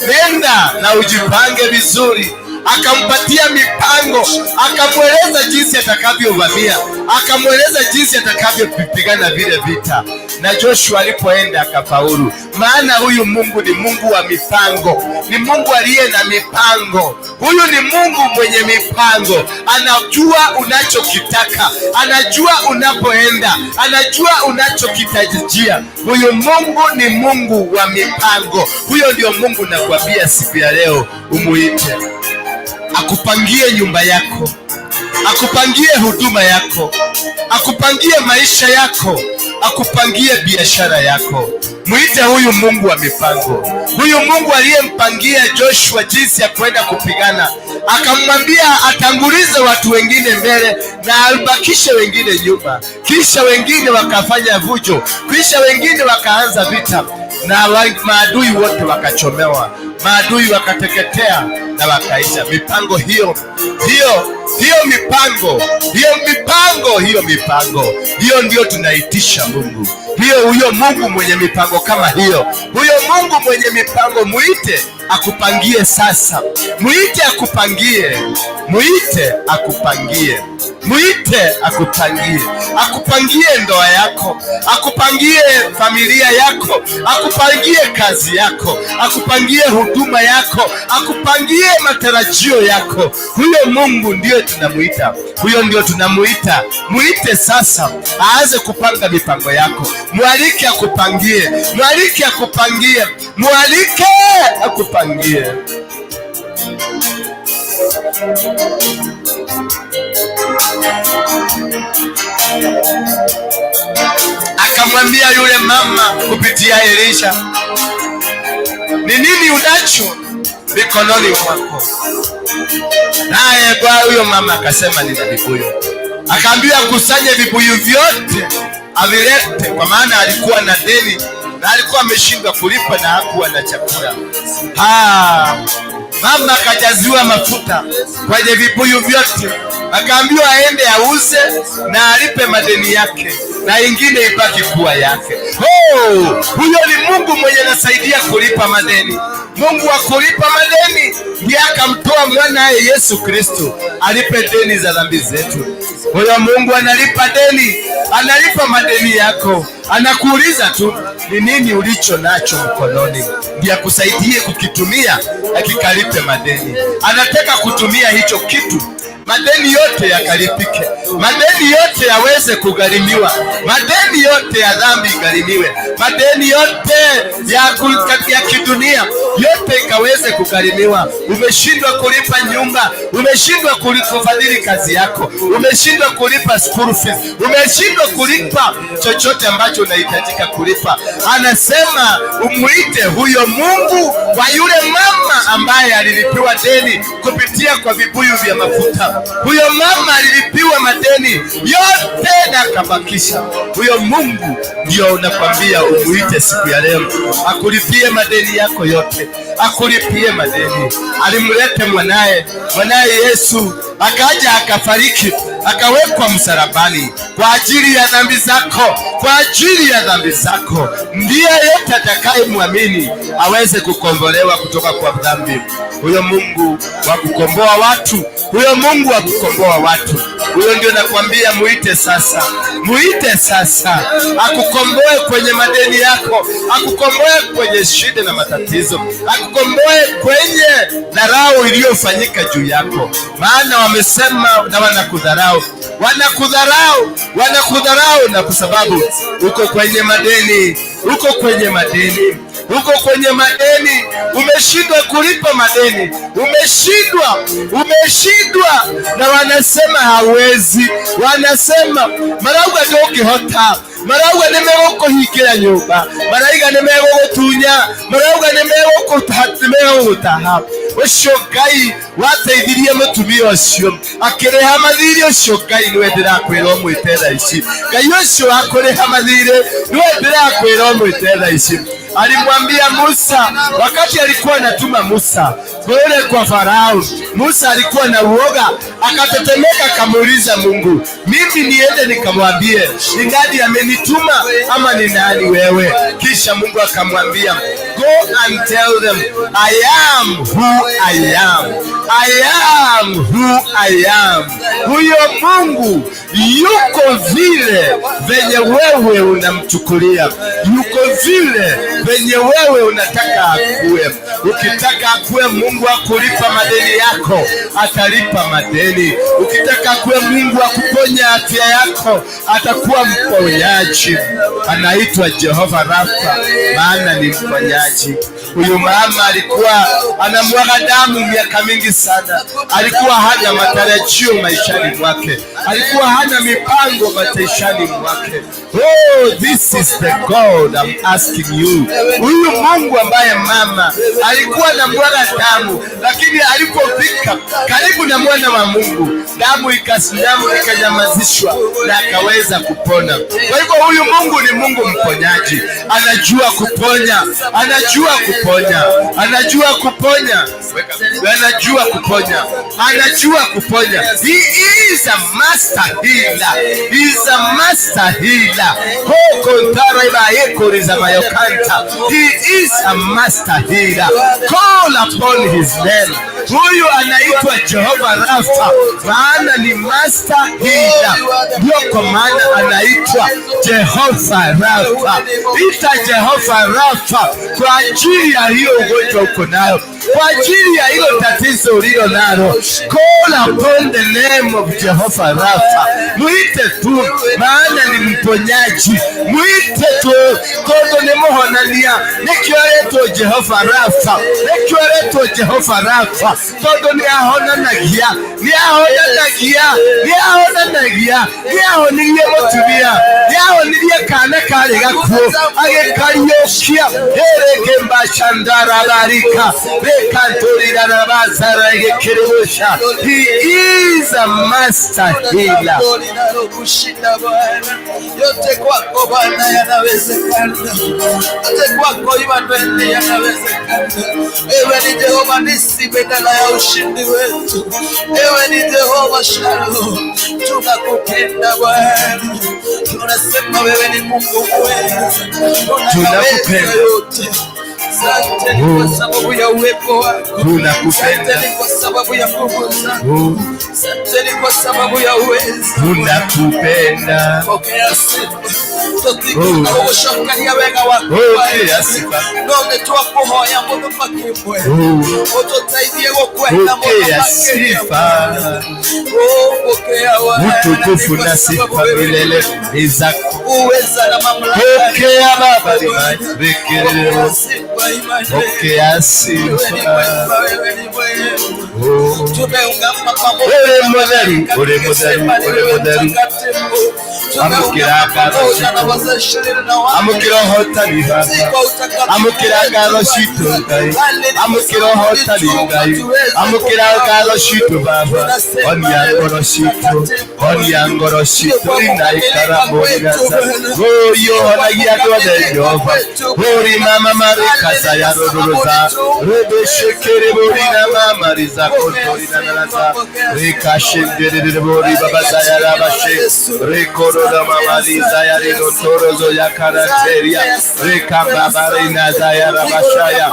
nenda na ujipange vizuri. Akampatia mipango, akamweleza jinsi atakavyovamia, akamweleza jinsi atakavyopigana vile vita. Na Joshua alipoenda akafaulu, maana huyu Mungu ni Mungu wa mipango, ni Mungu aliye na mipango. Huyu ni Mungu mwenye mipango, anajua unachokitaka, anajua unapoenda, anajua unachokitarajia. Huyu Mungu ni Mungu wa mipango. Huyo ndio Mungu nakwambia siku ya leo umuite akupangie nyumba yako, akupangie huduma yako, akupangie maisha yako, akupangie biashara yako. Mwite huyu Mungu wa mipango, huyu Mungu aliyempangia Joshua jinsi ya kwenda kupigana, akamwambia atangulize watu wengine mbele na albakishe wengine nyuma, kisha wengine wakafanya vujo, kisha wengine wakaanza vita. na maadui wote wakachomewa, maadui wakateketea na wakaisha. Mipango hiyo hiyo hiyo mipango hiyo mipango hiyo mipango hiyo ndio tunaitisha Mungu. Hiyo huyo Mungu mwenye mipango kama hiyo, huyo Mungu mwenye mipango, muite akupangie sasa, muite akupangie, muite akupangie, muite akupangie, akupangie ndoa yako, akupangie familia yako, akupangie kazi yako, akupangie huduma yako, akupangie matarajio yako. Huyo Mungu ndiyo tunamuita, huyo ndio tunamuita. Muite sasa, aanze kupanga mipango yako. Mwalike akupangie, mwalike akupangie, mwalike akupangie. Akamwambia yule mama kupitia Elisha, ni nini unacho mikononi mwako? Naye kwa huyo mama akasema, nina vibuyu. Akaambiwa akusanye vibuyu vyote avilete, kwa maana alikuwa na deni na alikuwa ameshindwa kulipa na hakuwa na chakula. Mama akajaziwa mafuta kwenye vibuyu vyote, akaambiwa aende auze na alipe madeni yake na ingine ibaki kuwa yake. Oh, huyo ni Mungu mwenye anasaidia kulipa madeni. Mungu wa kulipa madeni ndiye akamtoa mwanaye Yesu Kristo alipe deni za dhambi zetu. Huyo Mungu analipa deni, analipa madeni yako. Anakuuliza tu ni nini ulicho nacho mkononi, ndiye akusaidie kukitumia akikalipe madeni. Anataka kutumia hicho kitu, madeni yote yakalipike, madeni yote yaweze kugharimiwa, madeni yote ya dhambi igharimiwe, madeni yote ya kidunia yote ikaweze kugharimiwa. Umeshindwa kulipa nyumba, umeshindwa kufadhili kazi yako, umeshindwa kulipa school fees, umeshindwa kulipa chochote ambacho unahitajika kulipa. Anasema umuite huyo Mungu wa yule mama ambaye alilipiwa deni kupitia kwa vibuyu vya mafuta. Huyo mama alilipiwa madeni yote na akabakisha. Huyo Mungu ndio unakwambia umuite siku ya leo, akulipie madeni yako yote, akulipie madeni. Alimlete mwanaye Yesu akaja akafariki, akawekwa msalabani kwa ajili ya dhambi zako, kwa ajili ya dhambi zako. Ndiye yote atakayemwamini aweze kukombolewa kutoka kwa dhambi. Huyo Mungu wa kukomboa watu, huyo Mungu wa kukomboa watu, huyo ndio nakwambia muite sasa, muite sasa, akukomboe kwenye madeni yako, akukomboe kwenye shida na matatizo, akukomboe kwenye dharau iliyofanyika juu yako. Maana wamesema na wanakudharau, wanakudharau, wanakudharau, na kwa sababu uko kwenye madeni, uko kwenye madeni, uko kwenye madeni, umeshindwa kulipa madeni, umeshindwa, umeshindwa, na wanasema hawezi, wanasema marauga ndũngĩhota, marauga nĩmegũkũhingĩra nyũmba, marauga nĩmegũgũtunya, marauga nĩmegũgũtaha. Ũcio Ngai wateithirie mũtumia ũcio akĩrĩha mathirĩ, ũcio Ngai nĩwe ndĩrakwĩra ũmwĩte thaa ici. Ngai ũcio wa kũrĩha mathirĩ nĩwe ndĩrakwĩra ũmwĩte thaa ici. Alimwambia Musa wakati alikuwa anatuma Musa kule kwa Farao, Musa alikuwa na uoga, akatetemeka, akamuuliza Mungu, mimi niende nikamwambie ni nani amenituma ama ni nani wewe? Kisha Mungu akamwambia, go and tell them I am who I am. I am who I am. Huyo Mungu yuko vile venye wewe unamchukulia, yuko vile venye wewe unataka akuwe. Ukitaka akuwe Mungu akulipa madeni yako, atalipa madeni. Ukitaka akuwe Mungu akuponya afya yako, atakuwa mponyaji. Anaitwa Jehova Rafa, maana ni mponyaji. Huyu mama alikuwa anamwaga damu miaka mingi sana, alikuwa hana matarajio maishani mwake, alikuwa hana mipango maishani mwake. Oh, this is the God I'm asking you. Huyu Mungu ambaye mama alikuwa anamwaga damu, lakini alipofika karibu na mwana wa Mungu, damu ikasimama, ikanyamazishwa na akaweza kupona. Kwa hivyo huyu Mungu ni Mungu mponyaji, anajua kuponya, anajua kuponya, anajua kuponya, anajua kuponya, anajua kuponya. He is a master healer. He is a master healer. Hokontaraibayekorizamayokanta. He is a master healer. Call upon his name. Huyu anaitwa Jehova Rafa, maana ni master healer. Ndio kwa maana anaitwa Jehova Rafa. Ita Jehova Rafa kwa ajili ya hiyo ugonjwa uko nayo, kwa ajili ya hilo tatizo ulilo nalo. Call upon the name of Jehova Rafa. Mwite tu, maana ni mponyaji. Mwite tu, tondu ni muhonania. Nikio aretwo Jehova Rafa, nikio aretwo Jehova Rafa, tondu ni ahonanagia, ni ahonanagia, ni ahonanagia, ni ahonirie mutumia, ni ahonirie kana kari gakuo, agikariũkia ĩrĩkĩmbacandarabarika rĩkanturirarabazaragĩkĩrĩgũca. He is a master healer. Linalokushinda Bwana, yote kwako Bwana yanawezekana, yote kwako Imanueli yanawezekana. Ewe ni Jehova Nisi, bendera ya ushindi wetu. Ewe ni Jehova Shalom, tunakupenda Bwana, tunasema wewe ni Mungu mwema, unayaweza Tunakupenda. Yote. Asante ni kwa sababu ya uwepo wako. Tunakupenda. Asante ni kwa sababu ya nguvu zako. Oh, Asante ni kwa sababu ya uwezo. Tunakupenda. Pokea sifa. Tũtikũgũcokeria wega waku. Pokea sifa. No nĩ twakũhoya mũthamaki mwega. Oh, Ũtũteithie gũkwenda Pokea mũthamaki. sifa. Oh, pokea Bwana, Utukufu ni kwa na sababu sifa wewe ni milele mwema. ni zako. Uweza na mamlaka. Pokea Baba Pokea limarekerero. sifa, Immanuel. Pokea Wewe ni sifa. mwema, wewe ni mwema. Oh. Tumeungama pamoja Ule na mudhari, malaika ule tukisema mudhari, ni ule wewe mudhari. mtakatifu. Amukira Tumeungama ngaro pamoja na citu. wazee 24. Amukira ũhotani Si Baba. kwa utakatifu Amukira wetu ngaro Bwana, citu Ngai. bali ni kwa Amukira sababu ũhotani ulituumba Ngai. tuweze Amukira ngaro kukuabudu. citu Baba. Tunasema Onia wewe ngoro ni citu. mtakatifu. Onia ngoro Sio citu. kwa Inaikara kukamilika mũrigata. kwetu Bwana, Ũyũ sio kwa ũhonagia andũ othe kukamilika Jehova. kwetu Uri mama bali marikasa ni ya kwa sababu rururuza. ulituumba Rebeshekere tuweze buri na kukuabudu. mama riza Pokea kotori na sifa, naraza. pokea sifa Rikashenderere buri Bwana, baba katika zaya jina la rabashe. Yesu. Rekorora Asante, mama riza ya asante, rino asante. torozo ya karateria. Asante, Rekambaba rina zaya rabashaya.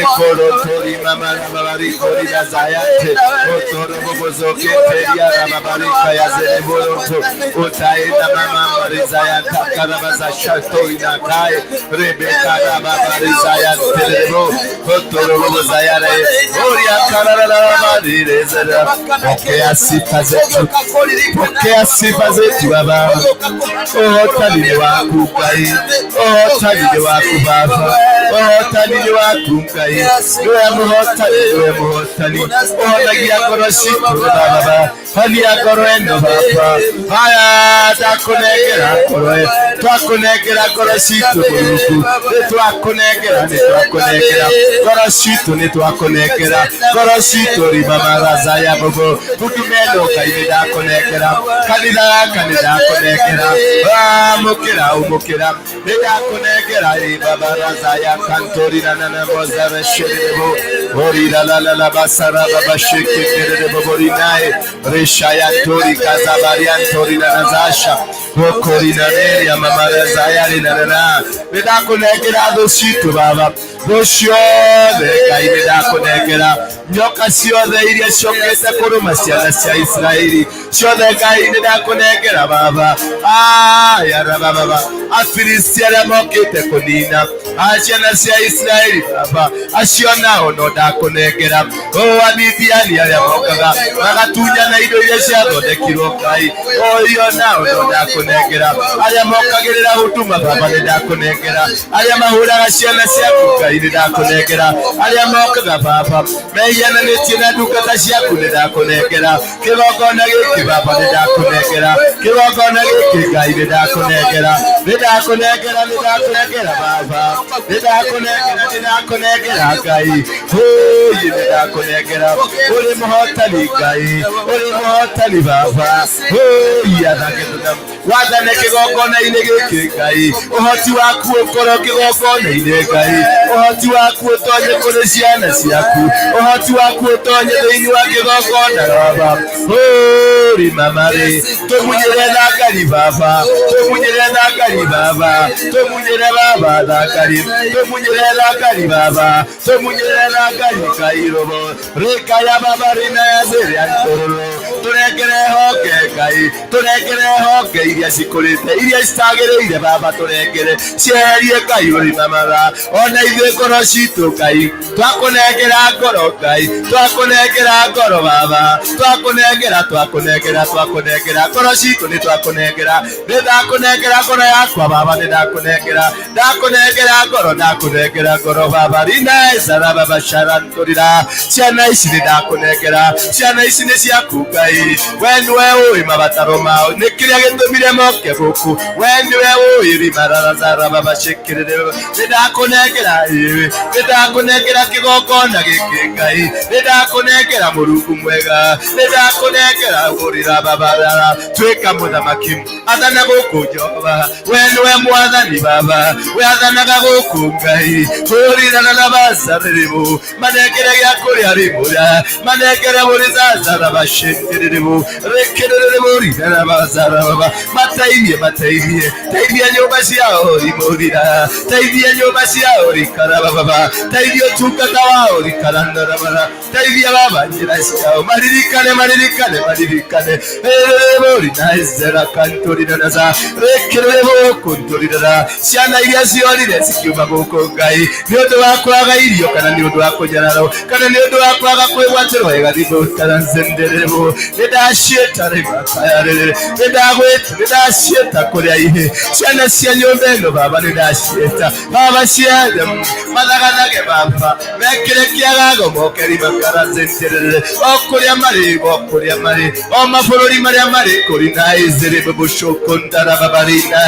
Rekorotori mama rababa rikorina zayate. Otoro bobozo keteria rababarika ya zereboroto. Utaenda mama riza ya takaraba shato inakae. Rebeka rababa riza ya terebo. Otoro bobo zaya re. Oria kararara rirezera. Pokea sifa zetu. Pokea sifa zetu Baba. Ũhotani nĩ waku Ngai. Ũhotani nĩ waku Baba. Ũhotani nĩ waku Ngai. Nĩwe mũhotani, nĩwe mũhotani. Ũhonagia ngoro citũ Baba. Honia ngoro ĩno Baba. Haya ndakũnengera ngoro ĩno. Twakũnengera ngoro citũ Mũrungu. Nĩ twakũnengera, nĩ twakũnengera ngoro citũ, nĩ twakũnengera ngoro citũ rimamaraza ya bobo huduma ĩno Ngai nĩ ndakũnengera kanitha gaka nĩ ndakũnengera amũkĩra ũmũkĩra nĩ ndakũnengera ibabaraza ya kantorira na namozareshерebo orira basara babashekekerebo borinae reshayantori kazabariantori na nazasha okorina neria mamaraza yarinanana nĩ ndakũnengera thũ citũ Baba, thũ ciothe Ngai nĩ ndakũnengera nyoka ciothe iria ciokĩte kũrũma ciana cia Isiraeli ciothe Ngai nĩ ndakũnengera Baba. Aya baba Afilisti arĩa mokĩte kũnina a ciana cia Isiraeli Baba, acio nao no ndakũnengera. O Amidiani arĩa mokaga magatunyana indo iria ciathondekirwo Ngai, o io nao no ndakũnengera. Arĩa mokagĩrĩra huduma Baba nĩ ndakũnengera. Arĩa mahũraga ciana ciaku Ngai. Ngai nĩ ndakũnengera arĩa mokaga baba mehiananĩtie na ndungata ciaku nĩ ndakũnengera kĩgongona gĩkĩ baba nĩ ndakũnengera kĩgongona gĩkĩ Ngai nĩ ndakũnengera nĩ ndakũnengera nĩ ndakũnengera baba nĩ ndakũnengera nĩ ndakũnengera Ngai hũi nĩ ndakũnengera ũrĩ mũhotani Ngai ũrĩ mũhotani baba hũi athake wathane kĩgongona-inĩ gĩkĩ Ngai ũhoti waku ũkorwo kĩgongona-inĩ Ngai ũhoti waku ũtonye kũrĩ ciana ciaku ũhoti waku ũtonye thĩinĩ wa kĩgongona baba hũri mamarĩ tũmunyĩre thangari baba tũmunyĩre thangari baba tũmunyĩre baba thangari tũmunyĩre thangari baba tũmunyĩre thangari Ngai robo rĩkaya baba rĩna ya ndũrũrũ tũrengere honge Ngai tũrengere honge iria cikũrĩte iria citagĩrĩire baba tũrengere cieherie Ngai ũrĩ mamara ona ithuĩ ngoro citũ Ngai twakũnengera ngoro Ngai twakũnengera ngoro baba twakũnengera twakũnengera twakũnengera ngoro citũ nĩ twakũnengera nĩ ndakũnengera ngoro yakwa baba nĩ ndakũnengera ndakũnengera ngoro ndakũnengera ngoro baba rina ezara baba sharantũrira ciana ici nĩ ndakũnengera ciana ici nĩ ciaku Ngai we nĩwe ũĩ mabataro mao nĩ kĩrĩa gĩtũmire moke gũkũ we nĩwe ũĩ rimarazara baba shikirire nĩ ndakũnengera ĩĩ nĩ ndakũnengera kĩgongona gĩkĩ Ngai nĩ ndakũnengera Mũrungu mwega nĩ ndakũnengera ũrĩra babarara tuĩka mũthamaki athana gũkũ Jehova we nĩwe mwathani baba we athanaga gũkũ Ngai tũrirana na bazarĩrĩbu manengere gĩa kũrĩa rĩmũra manengere mũrĩzazara bashindĩrĩrĩbu rĩkĩrĩrĩbu rirana bazara baba mateithie mateithie teithia nyũmba ciao rimũrira teithia nyũmba ciao rikara baba teithia ũtungata wao rikarandarabara teithia baba njĩra ciao maririkane maririkane maririkane rĩrĩrĩbũri na ezera kantũriranaza rĩkĩrĩrĩbũ kũntũrirana ciana iria ciorire cikiuma gũkũ Ngai nĩ ũndũ wa kwaga irio kana nĩ ũndũ wa kũnyararwo kana nĩ ũndũ wa kwaga kwĩgwatĩrwo ĩgathibũtaranzenderebo nĩ ndaciĩta rĩmakayarĩrĩ nĩ ndagwĩta nĩ ndaciĩta kũrĩa ihe ciana cia nyũmba ĩno baba nĩ ndaciĩta baba ciothe mathagathage baba mekĩre kĩagago moke rimakarazenderere o kũrĩa marĩ o kũrĩa marĩ o mabũrũri marĩa marĩ kũrĩ na izĩrĩ bũbũcũkũndara babarina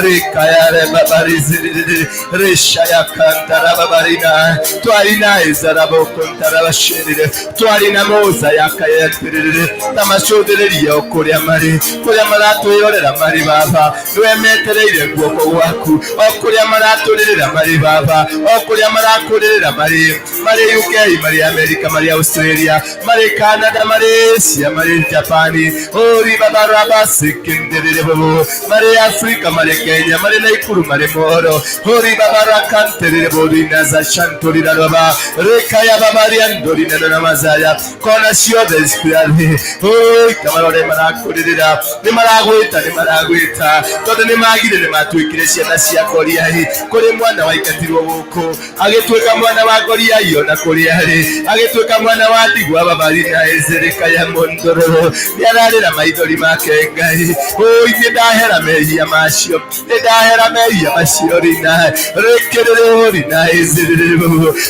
rĩkayare babarizĩrĩrĩ rĩcayakandara babarina twarina izarabũkũndara bashĩrĩre twarina moza yakayantirĩrĩ ta macũthĩrĩrie o kũrĩa marĩ kũrĩa maratwĩrorera marĩ baba nĩwe metereire guoko gwaku o kũrĩa maratũrĩrĩra marĩ baba o kũrĩa marakũrĩrĩra marĩ marĩ UK marĩ America marĩ Australia marĩ Canada marĩ Asia marĩ Japani ori babarabasikindirire bobo marĩ Afrika marĩ Kenya marĩ Naikuru marĩ Moro ori babarakantirire borina za shanturira baba rekaya babariandorina na mazaya kona ciothe ciathĩ oi kamarore marakũrĩrĩra nĩ maragwĩta nĩ maragwĩta tondũ nĩ magire nĩ matuĩkire ciana cia Goliathi kũrĩ mwana waingatirwo gũkũ agĩtuĩka mwana wa Goliathi ona kũrĩa arĩ agĩtuĩka mwana wa ndigwa babari na Ezereka ya mondororo nĩ ararĩra maithori make Ngai oi nĩ ndahera mehia macio nĩ ndahera mehia macio rina rĩkĩrĩrĩ rina Ezerere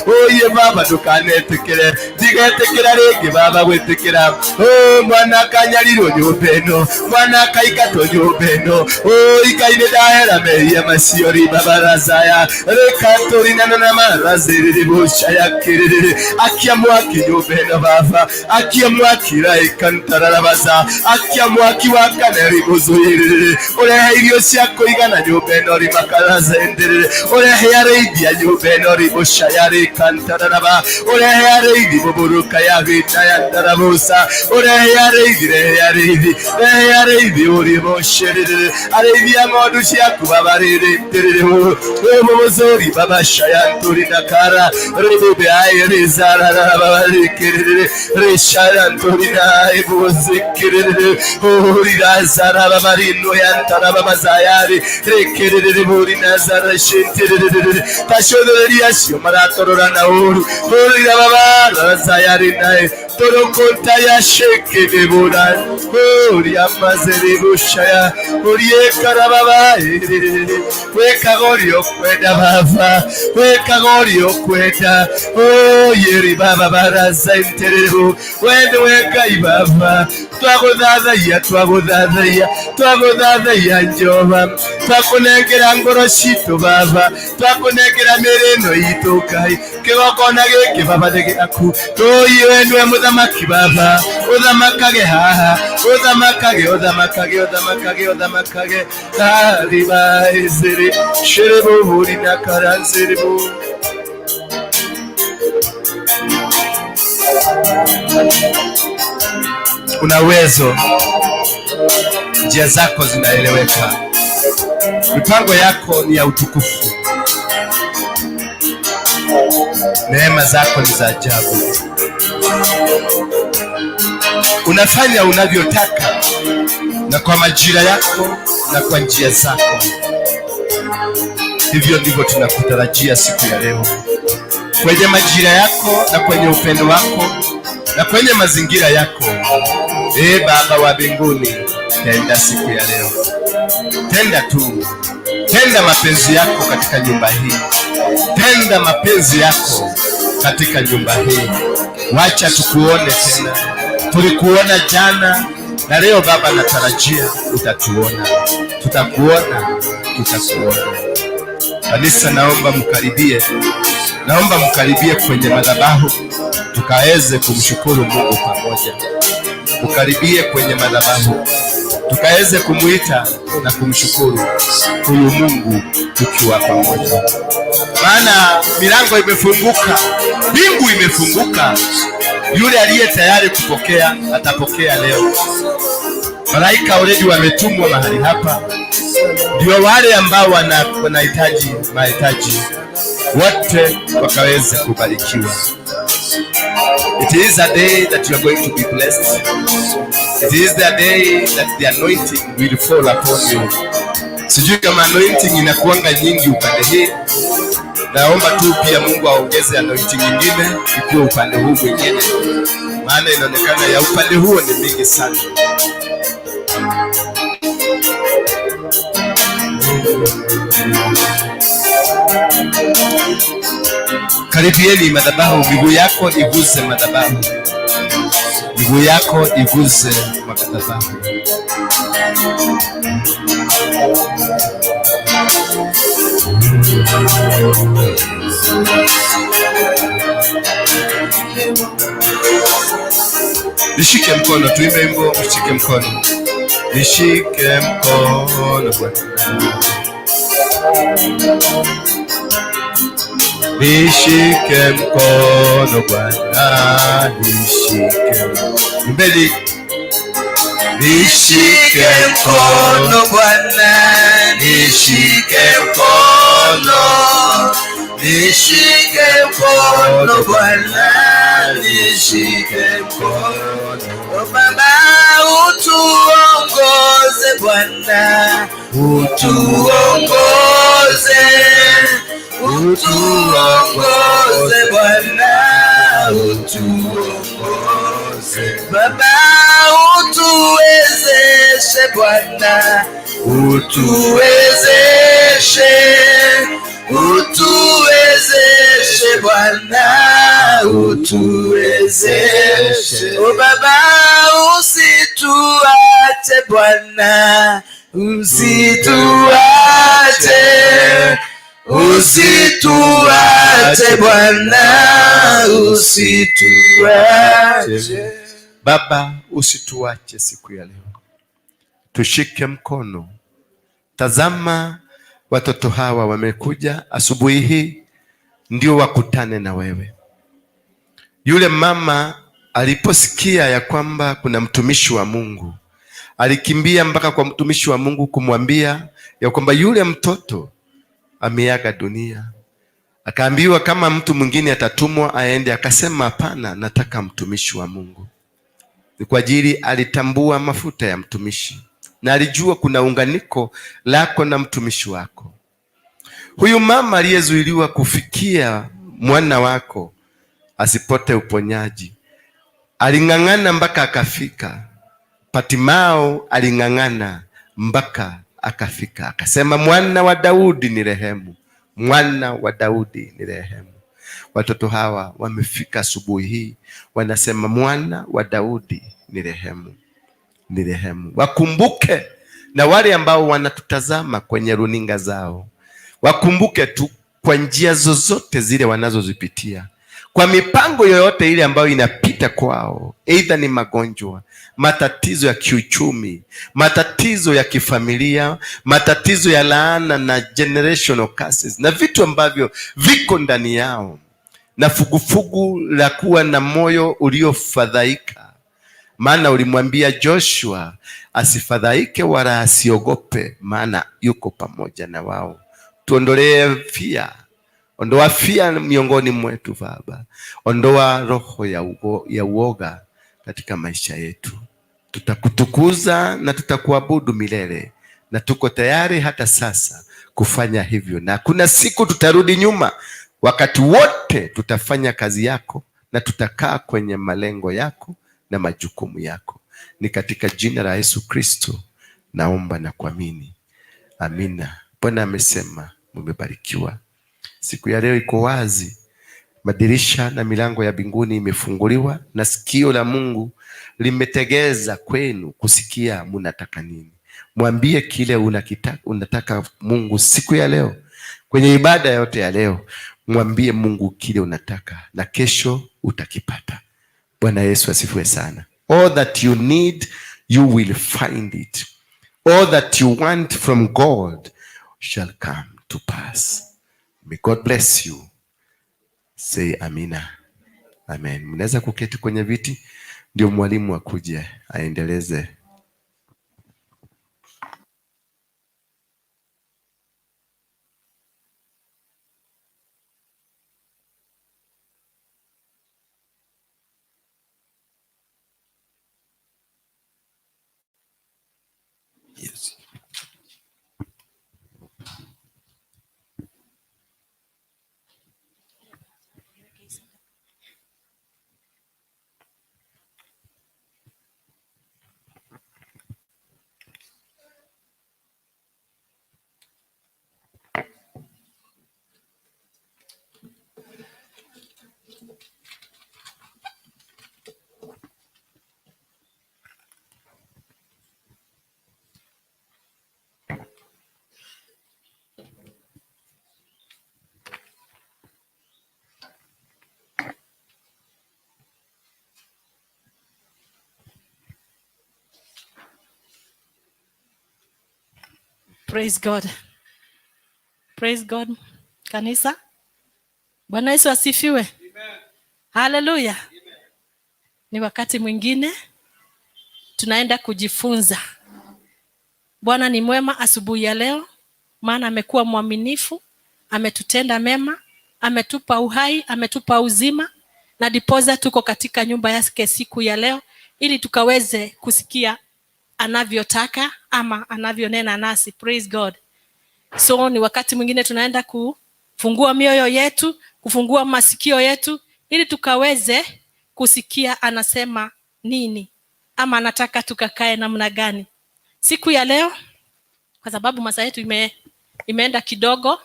oye baba ndũkanetĩkĩre ndigetĩkĩra rĩngĩ baba gwĩtĩkĩra o mwana akanyarirwo nyũmba ĩno mwana akaingatwo nyũmba ĩno oi Ngai nĩ ndahera mehia macio ri babarazaya rĩkatũrinana na marazĩrĩrĩ bũcayakĩrĩrĩ akia mwaki nyũmba ĩno baba akia mwaki raikantararabaza akia mwaki wa kana ribũzũyĩrĩrĩ ũrehe irio cia kũigana nyũmba ĩno rimakarazenderere ũrehe arĩithi a nyũmba ĩno ribũcaya rĩkantararaba ũrehe arĩithi bũbũrũka ya vita ya ndarabusa ũrehe arĩithi rehe arĩithi rehe arĩithi ũribũcĩrĩrĩ arĩithi a ng'ondu ciaku baba rĩrĩtĩrĩrĩ bũbũcũri baba shayantũri nakara rĩbũbe aĩrĩzararaba rĩkĩrĩrĩ rĩshayantũri naĩbũzĩkĩrĩrĩ ũrĩrazara baba rĩnoyantaraba bazayari rĩkĩrĩrĩ bũri nazara shintirĩrĩ tacũthĩrĩria acio maratorora na ũru ũrĩra baba razayari nae Torokota ya sheke debora Ori amaze rebushaya Ori ekarababa Wekaga okwenda baba Wekaga okwenda Oyeri baba baraza interero Wende weka ibaba Twaguthathaiya twaguthathaiya twaguthathaiya Jehova twakunengera ngoro citũ baba twakunengera mĩĩrĩ ĩno itũ Ngai kĩgongona gĩkĩ baba nĩ gĩaku tũi we nĩwe mũthamaki baba ũthamakage haha ũthamakage ũthamakage ũthamakage ũthamakage hariba iziri shiribu na karanziribu. Una uwezo, njia zako zinaeleweka, mipango yako ni ya utukufu, neema zako ni za ajabu. Unafanya unavyotaka na kwa majira yako na kwa njia zako. Hivyo ndivyo tunakutarajia siku ya leo, kwenye majira yako na kwenye upendo wako na kwenye mazingira yako. Ee Baba wa mbinguni, tenda siku ya leo, tenda tu, tenda mapenzi yako katika nyumba hii, tenda mapenzi yako katika nyumba hii. Wacha tukuone tena, tulikuona jana na leo Baba natarajia utatuona, tutakuona, tutakuona. Kanisa, naomba mkaribie, naomba mkaribie kwenye madhabahu tukaweze kumshukuru Mungu pamoja. Mkaribie kwenye madhabahu tukaweze kumuita na kumshukuru huyu Mungu tukiwa pamoja, maana milango imefunguka, mbingu imefunguka. Yule aliye tayari kupokea atapokea leo. Malaika already wametumwa mahali hapa, ndio wale ambao wanahitaji mahitaji wote wakaweze kubarikiwa. It is a day that you are going to be blessed. It is the day that the anointing will fall upon you. Sijui kama anointing inakuanga nyingi upande hii. Naomba tu pia Mungu aongeze anointing nyingine ikiwa upande huu mwingine, maana inaonekana ya upande huo ni mingi sana. Karibieni madhabahu, miguu yako iguze madhabahu, miguu yako iguze madhabahu. Nishike mkono, tuimbe wimbo, mshike mkono, nishike mkono Bwana, nishike mkono Bwana, nishike mbele, nishike mkono Bwana, nishike mkono, nishike mkono Bwana, nishike mkono. Baba utuongoze Bwana, utuongoze, utuongoze Bwana, utuongoze. Baba utuwezeshe Bwana, utuwezeshe, utuwezeshe Bwana, utuwezeshe. O Baba usituache Bwana, usituache, usituache Bwana, usituache. Baba, usituache siku ya leo, tushike mkono. Tazama watoto hawa wamekuja asubuhi hii ndio wakutane na wewe. Yule mama aliposikia ya kwamba kuna mtumishi wa Mungu, alikimbia mpaka kwa mtumishi wa Mungu kumwambia ya kwamba yule mtoto ameaga dunia. Akaambiwa kama mtu mwingine atatumwa aende, akasema hapana, nataka mtumishi wa Mungu. Ni kwa ajili alitambua mafuta ya mtumishi na alijua kuna unganiko lako na mtumishi wako. Huyu mama aliyezuiliwa kufikia mwana wako asipote uponyaji, Aling'ang'ana mpaka akafika. Bartimao aling'ang'ana mpaka akafika, akasema, mwana wa Daudi ni rehemu, mwana wa Daudi ni rehemu. Watoto hawa wamefika asubuhi hii, wanasema mwana wa Daudi ni rehemu, ni rehemu. Wakumbuke na wale ambao wanatutazama kwenye runinga zao, wakumbuke tu kwa njia zozote zile wanazozipitia, kwa mipango yoyote ile ambayo inapita kwao, aidha ni magonjwa, matatizo ya kiuchumi, matatizo ya kifamilia, matatizo ya laana na generational curses na vitu ambavyo viko ndani yao, na fugufugu la kuwa na moyo uliofadhaika. Maana ulimwambia Joshua asifadhaike wala asiogope, maana yuko pamoja na wao. Tuondolee fear, ondoa fear miongoni mwetu Baba, ondoa roho ya uoga katika maisha yetu. Tutakutukuza na tutakuabudu milele, na tuko tayari hata sasa kufanya hivyo, na kuna siku tutarudi nyuma. Wakati wote tutafanya kazi yako na tutakaa kwenye malengo yako na majukumu yako. Ni katika jina la Yesu Kristo naomba na kuamini, amina. Bwana amesema mumebarikiwa. Siku ya leo iko wazi, madirisha na milango ya mbinguni imefunguliwa, na sikio la Mungu limetegeza kwenu kusikia munataka nini. Mwambie kile unataka Mungu siku ya leo, kwenye ibada yote ya leo, mwambie Mungu kile unataka na kesho utakipata. Bwana Yesu asifiwe sana. All that you need you will find it. All that you want from God shall come to pass. May God bless you. Say amina. Amen. Mnaweza kuketi kwenye viti ndio mwalimu akuje aendeleze. Yes. Praise God. Praise God. Kanisa. Bwana Yesu asifiwe. Haleluya. Ni wakati mwingine tunaenda kujifunza. Bwana ni mwema asubuhi ya leo, maana amekuwa mwaminifu, ametutenda mema, ametupa uhai, ametupa uzima, na dipoza tuko katika nyumba yake siku ya leo ili tukaweze kusikia anavyotaka ama anavyonena nasi. Praise God. So ni wakati mwingine tunaenda kufungua mioyo yetu, kufungua masikio yetu ili tukaweze kusikia anasema nini ama anataka tukakae namna gani. Siku ya leo, kwa sababu masaa yetu imeenda kidogo,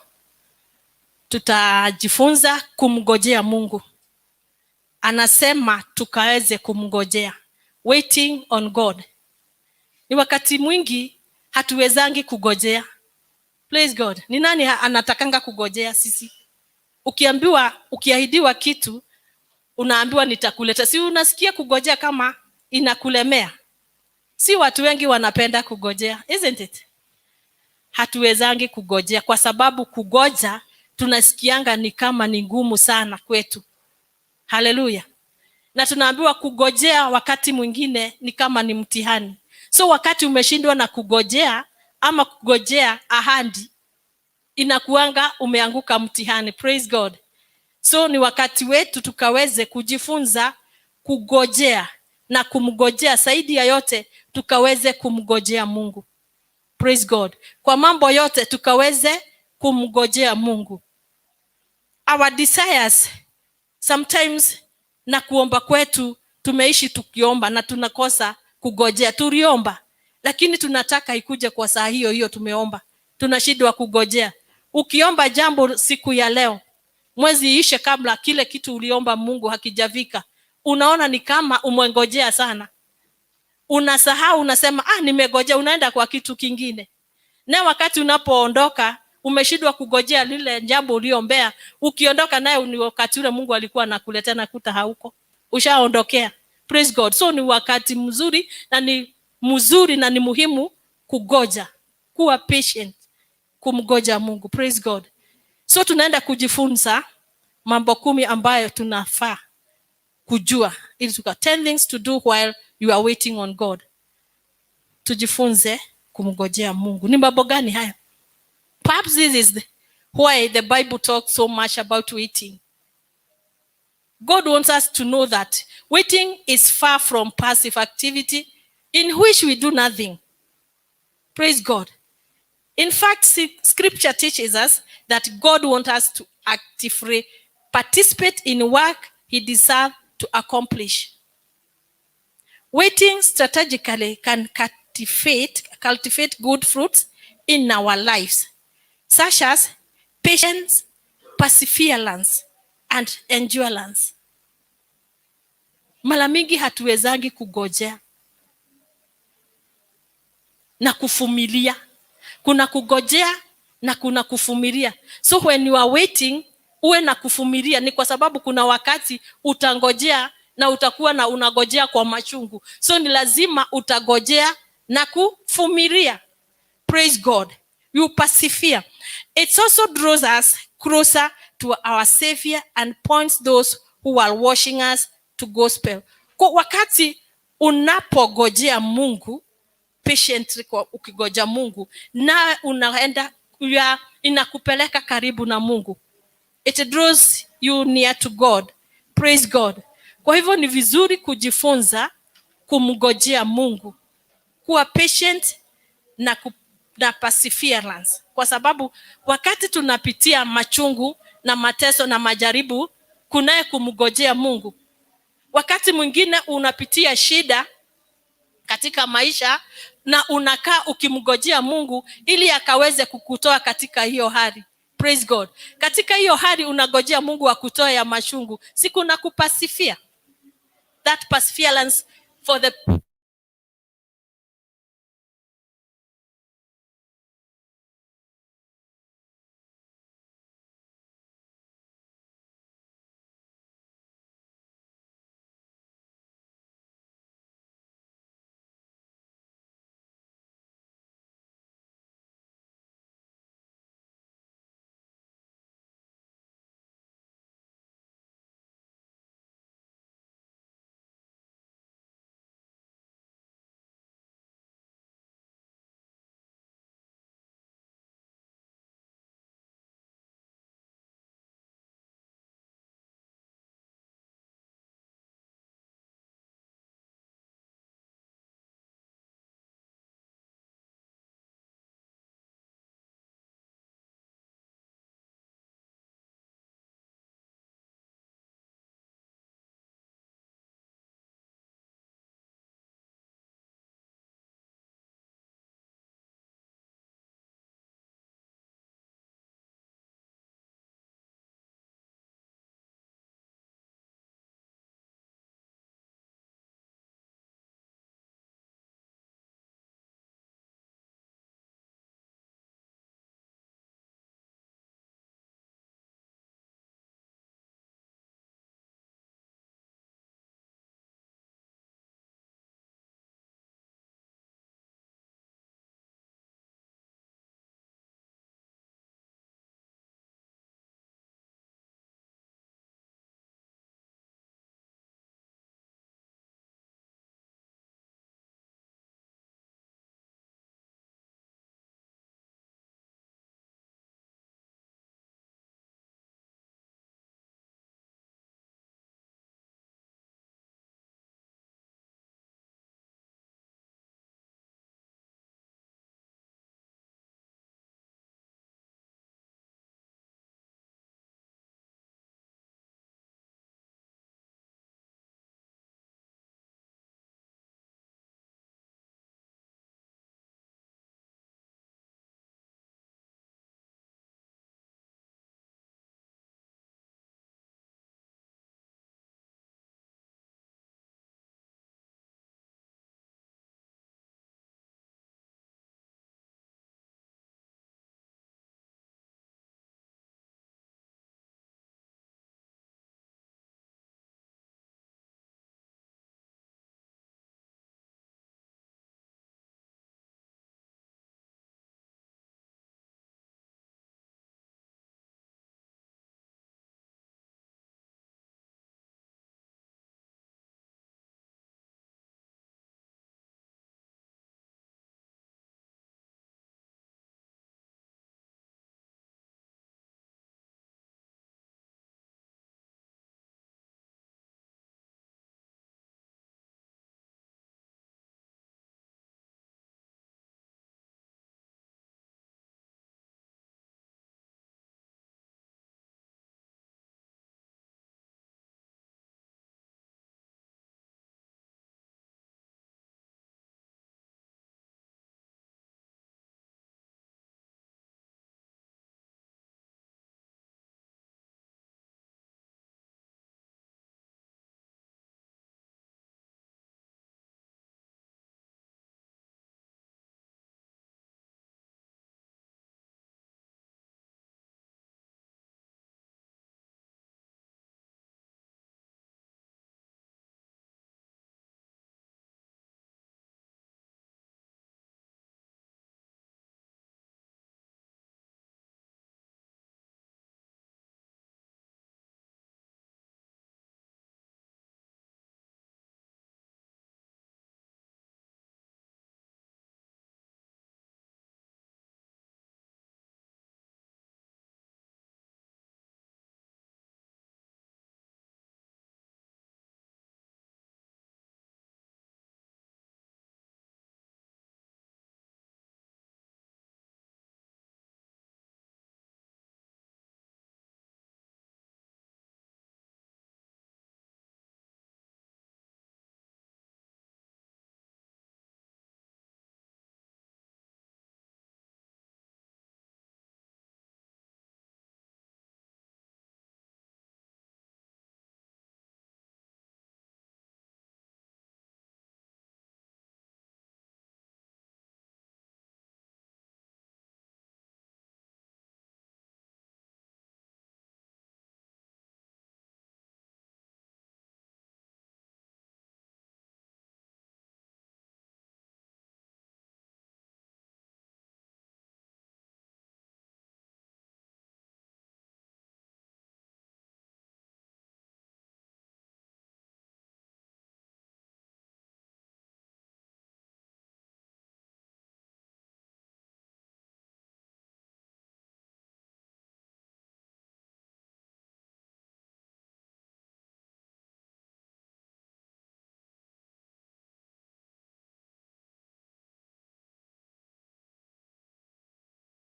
tutajifunza kumngojea Mungu. Anasema tukaweze kumngojea. Waiting on God. Ni wakati mwingi hatuwezangi kugojea. Praise God. Ni nani anatakanga kugojea sisi? Ukiambiwa, ukiahidiwa kitu, unaambiwa nitakuleta. Si unasikia kugojea kama inakulemea? Si watu wengi wanapenda kugojea, isn't it? Hatuwezangi kugojea kwa sababu kugoja tunasikianga ni kama ni ngumu sana kwetu. Haleluya. Na tunaambiwa kugojea wakati mwingine ni kama ni mtihani. So wakati umeshindwa na kugojea ama kugojea ahadi, inakuanga umeanguka mtihani. Praise God. So ni wakati wetu tukaweze kujifunza kugojea na kumgojea, zaidi ya yote tukaweze kumgojea Mungu. Praise God. Kwa mambo yote tukaweze kumgojea Mungu. Our desires sometimes na kuomba kwetu Tumeishi tukiomba na tunakosa kugojea. Tuliomba lakini tunataka ikuje kwa saa hiyo hiyo tumeomba, tunashindwa kugojea. Ukiomba jambo siku ya leo, mwezi ishe kabla kile kitu uliomba Mungu hakijafika, unaona ni kama umengojea sana. Unasahau, unasema, "Ah, nimegojea," unaenda kwa kitu kingine. Na wakati unapoondoka umeshindwa kugojea lile jambo uliombea, ukiondoka naye ni wakati ule Mungu alikuwa anakuletea na kuta hauko, ushaondokea. Praise God. So ni wakati mzuri na ni mzuri na ni muhimu kugoja, kuwa patient, kumgoja Mungu. Praise God. So tunaenda kujifunza mambo 10 ambayo tunafaa kujua ili tuka 10 things to do while you are waiting on God. Tujifunze kumgojea Mungu. Ni mambo gani haya? Perhaps this is why the Bible talks so much about waiting. God wants us to know that waiting is far from passive activity in which we do nothing. Praise God. In fact, scripture teaches us that God wants us to actively participate in work he desires to accomplish. Waiting strategically can cultivate good fruits in our lives, such as patience, perseverance, and endurance. Mara mingi hatuwezangi kugojea na kuvumilia. Kuna kugojea na kuna kuvumilia. So when you are waiting, uwe na kuvumilia. Ni kwa sababu kuna wakati utangojea na utakuwa na unagojea kwa machungu, so ni lazima utagojea na kuvumilia. Praise God. You persevere. It also draws us closer to our Savior and points those who are watching us to gospel. Kwa wakati unapogojea Mungu patiently, kwa ukigoja Mungu na unaenda ya, inakupeleka karibu na Mungu. It draws you near to God. Praise God. Kwa hivyo ni vizuri kujifunza kumgojea Mungu, kuwa patient na perseverance, kwa sababu wakati tunapitia machungu na mateso na majaribu, kunaye kumgojea Mungu. Wakati mwingine unapitia shida katika maisha na unakaa ukimgojea Mungu ili akaweze kukutoa katika hiyo hali. Praise God. Katika hiyo hali unagojea Mungu akutoe ya machungu, si kuna kupersevere. That perseverance for the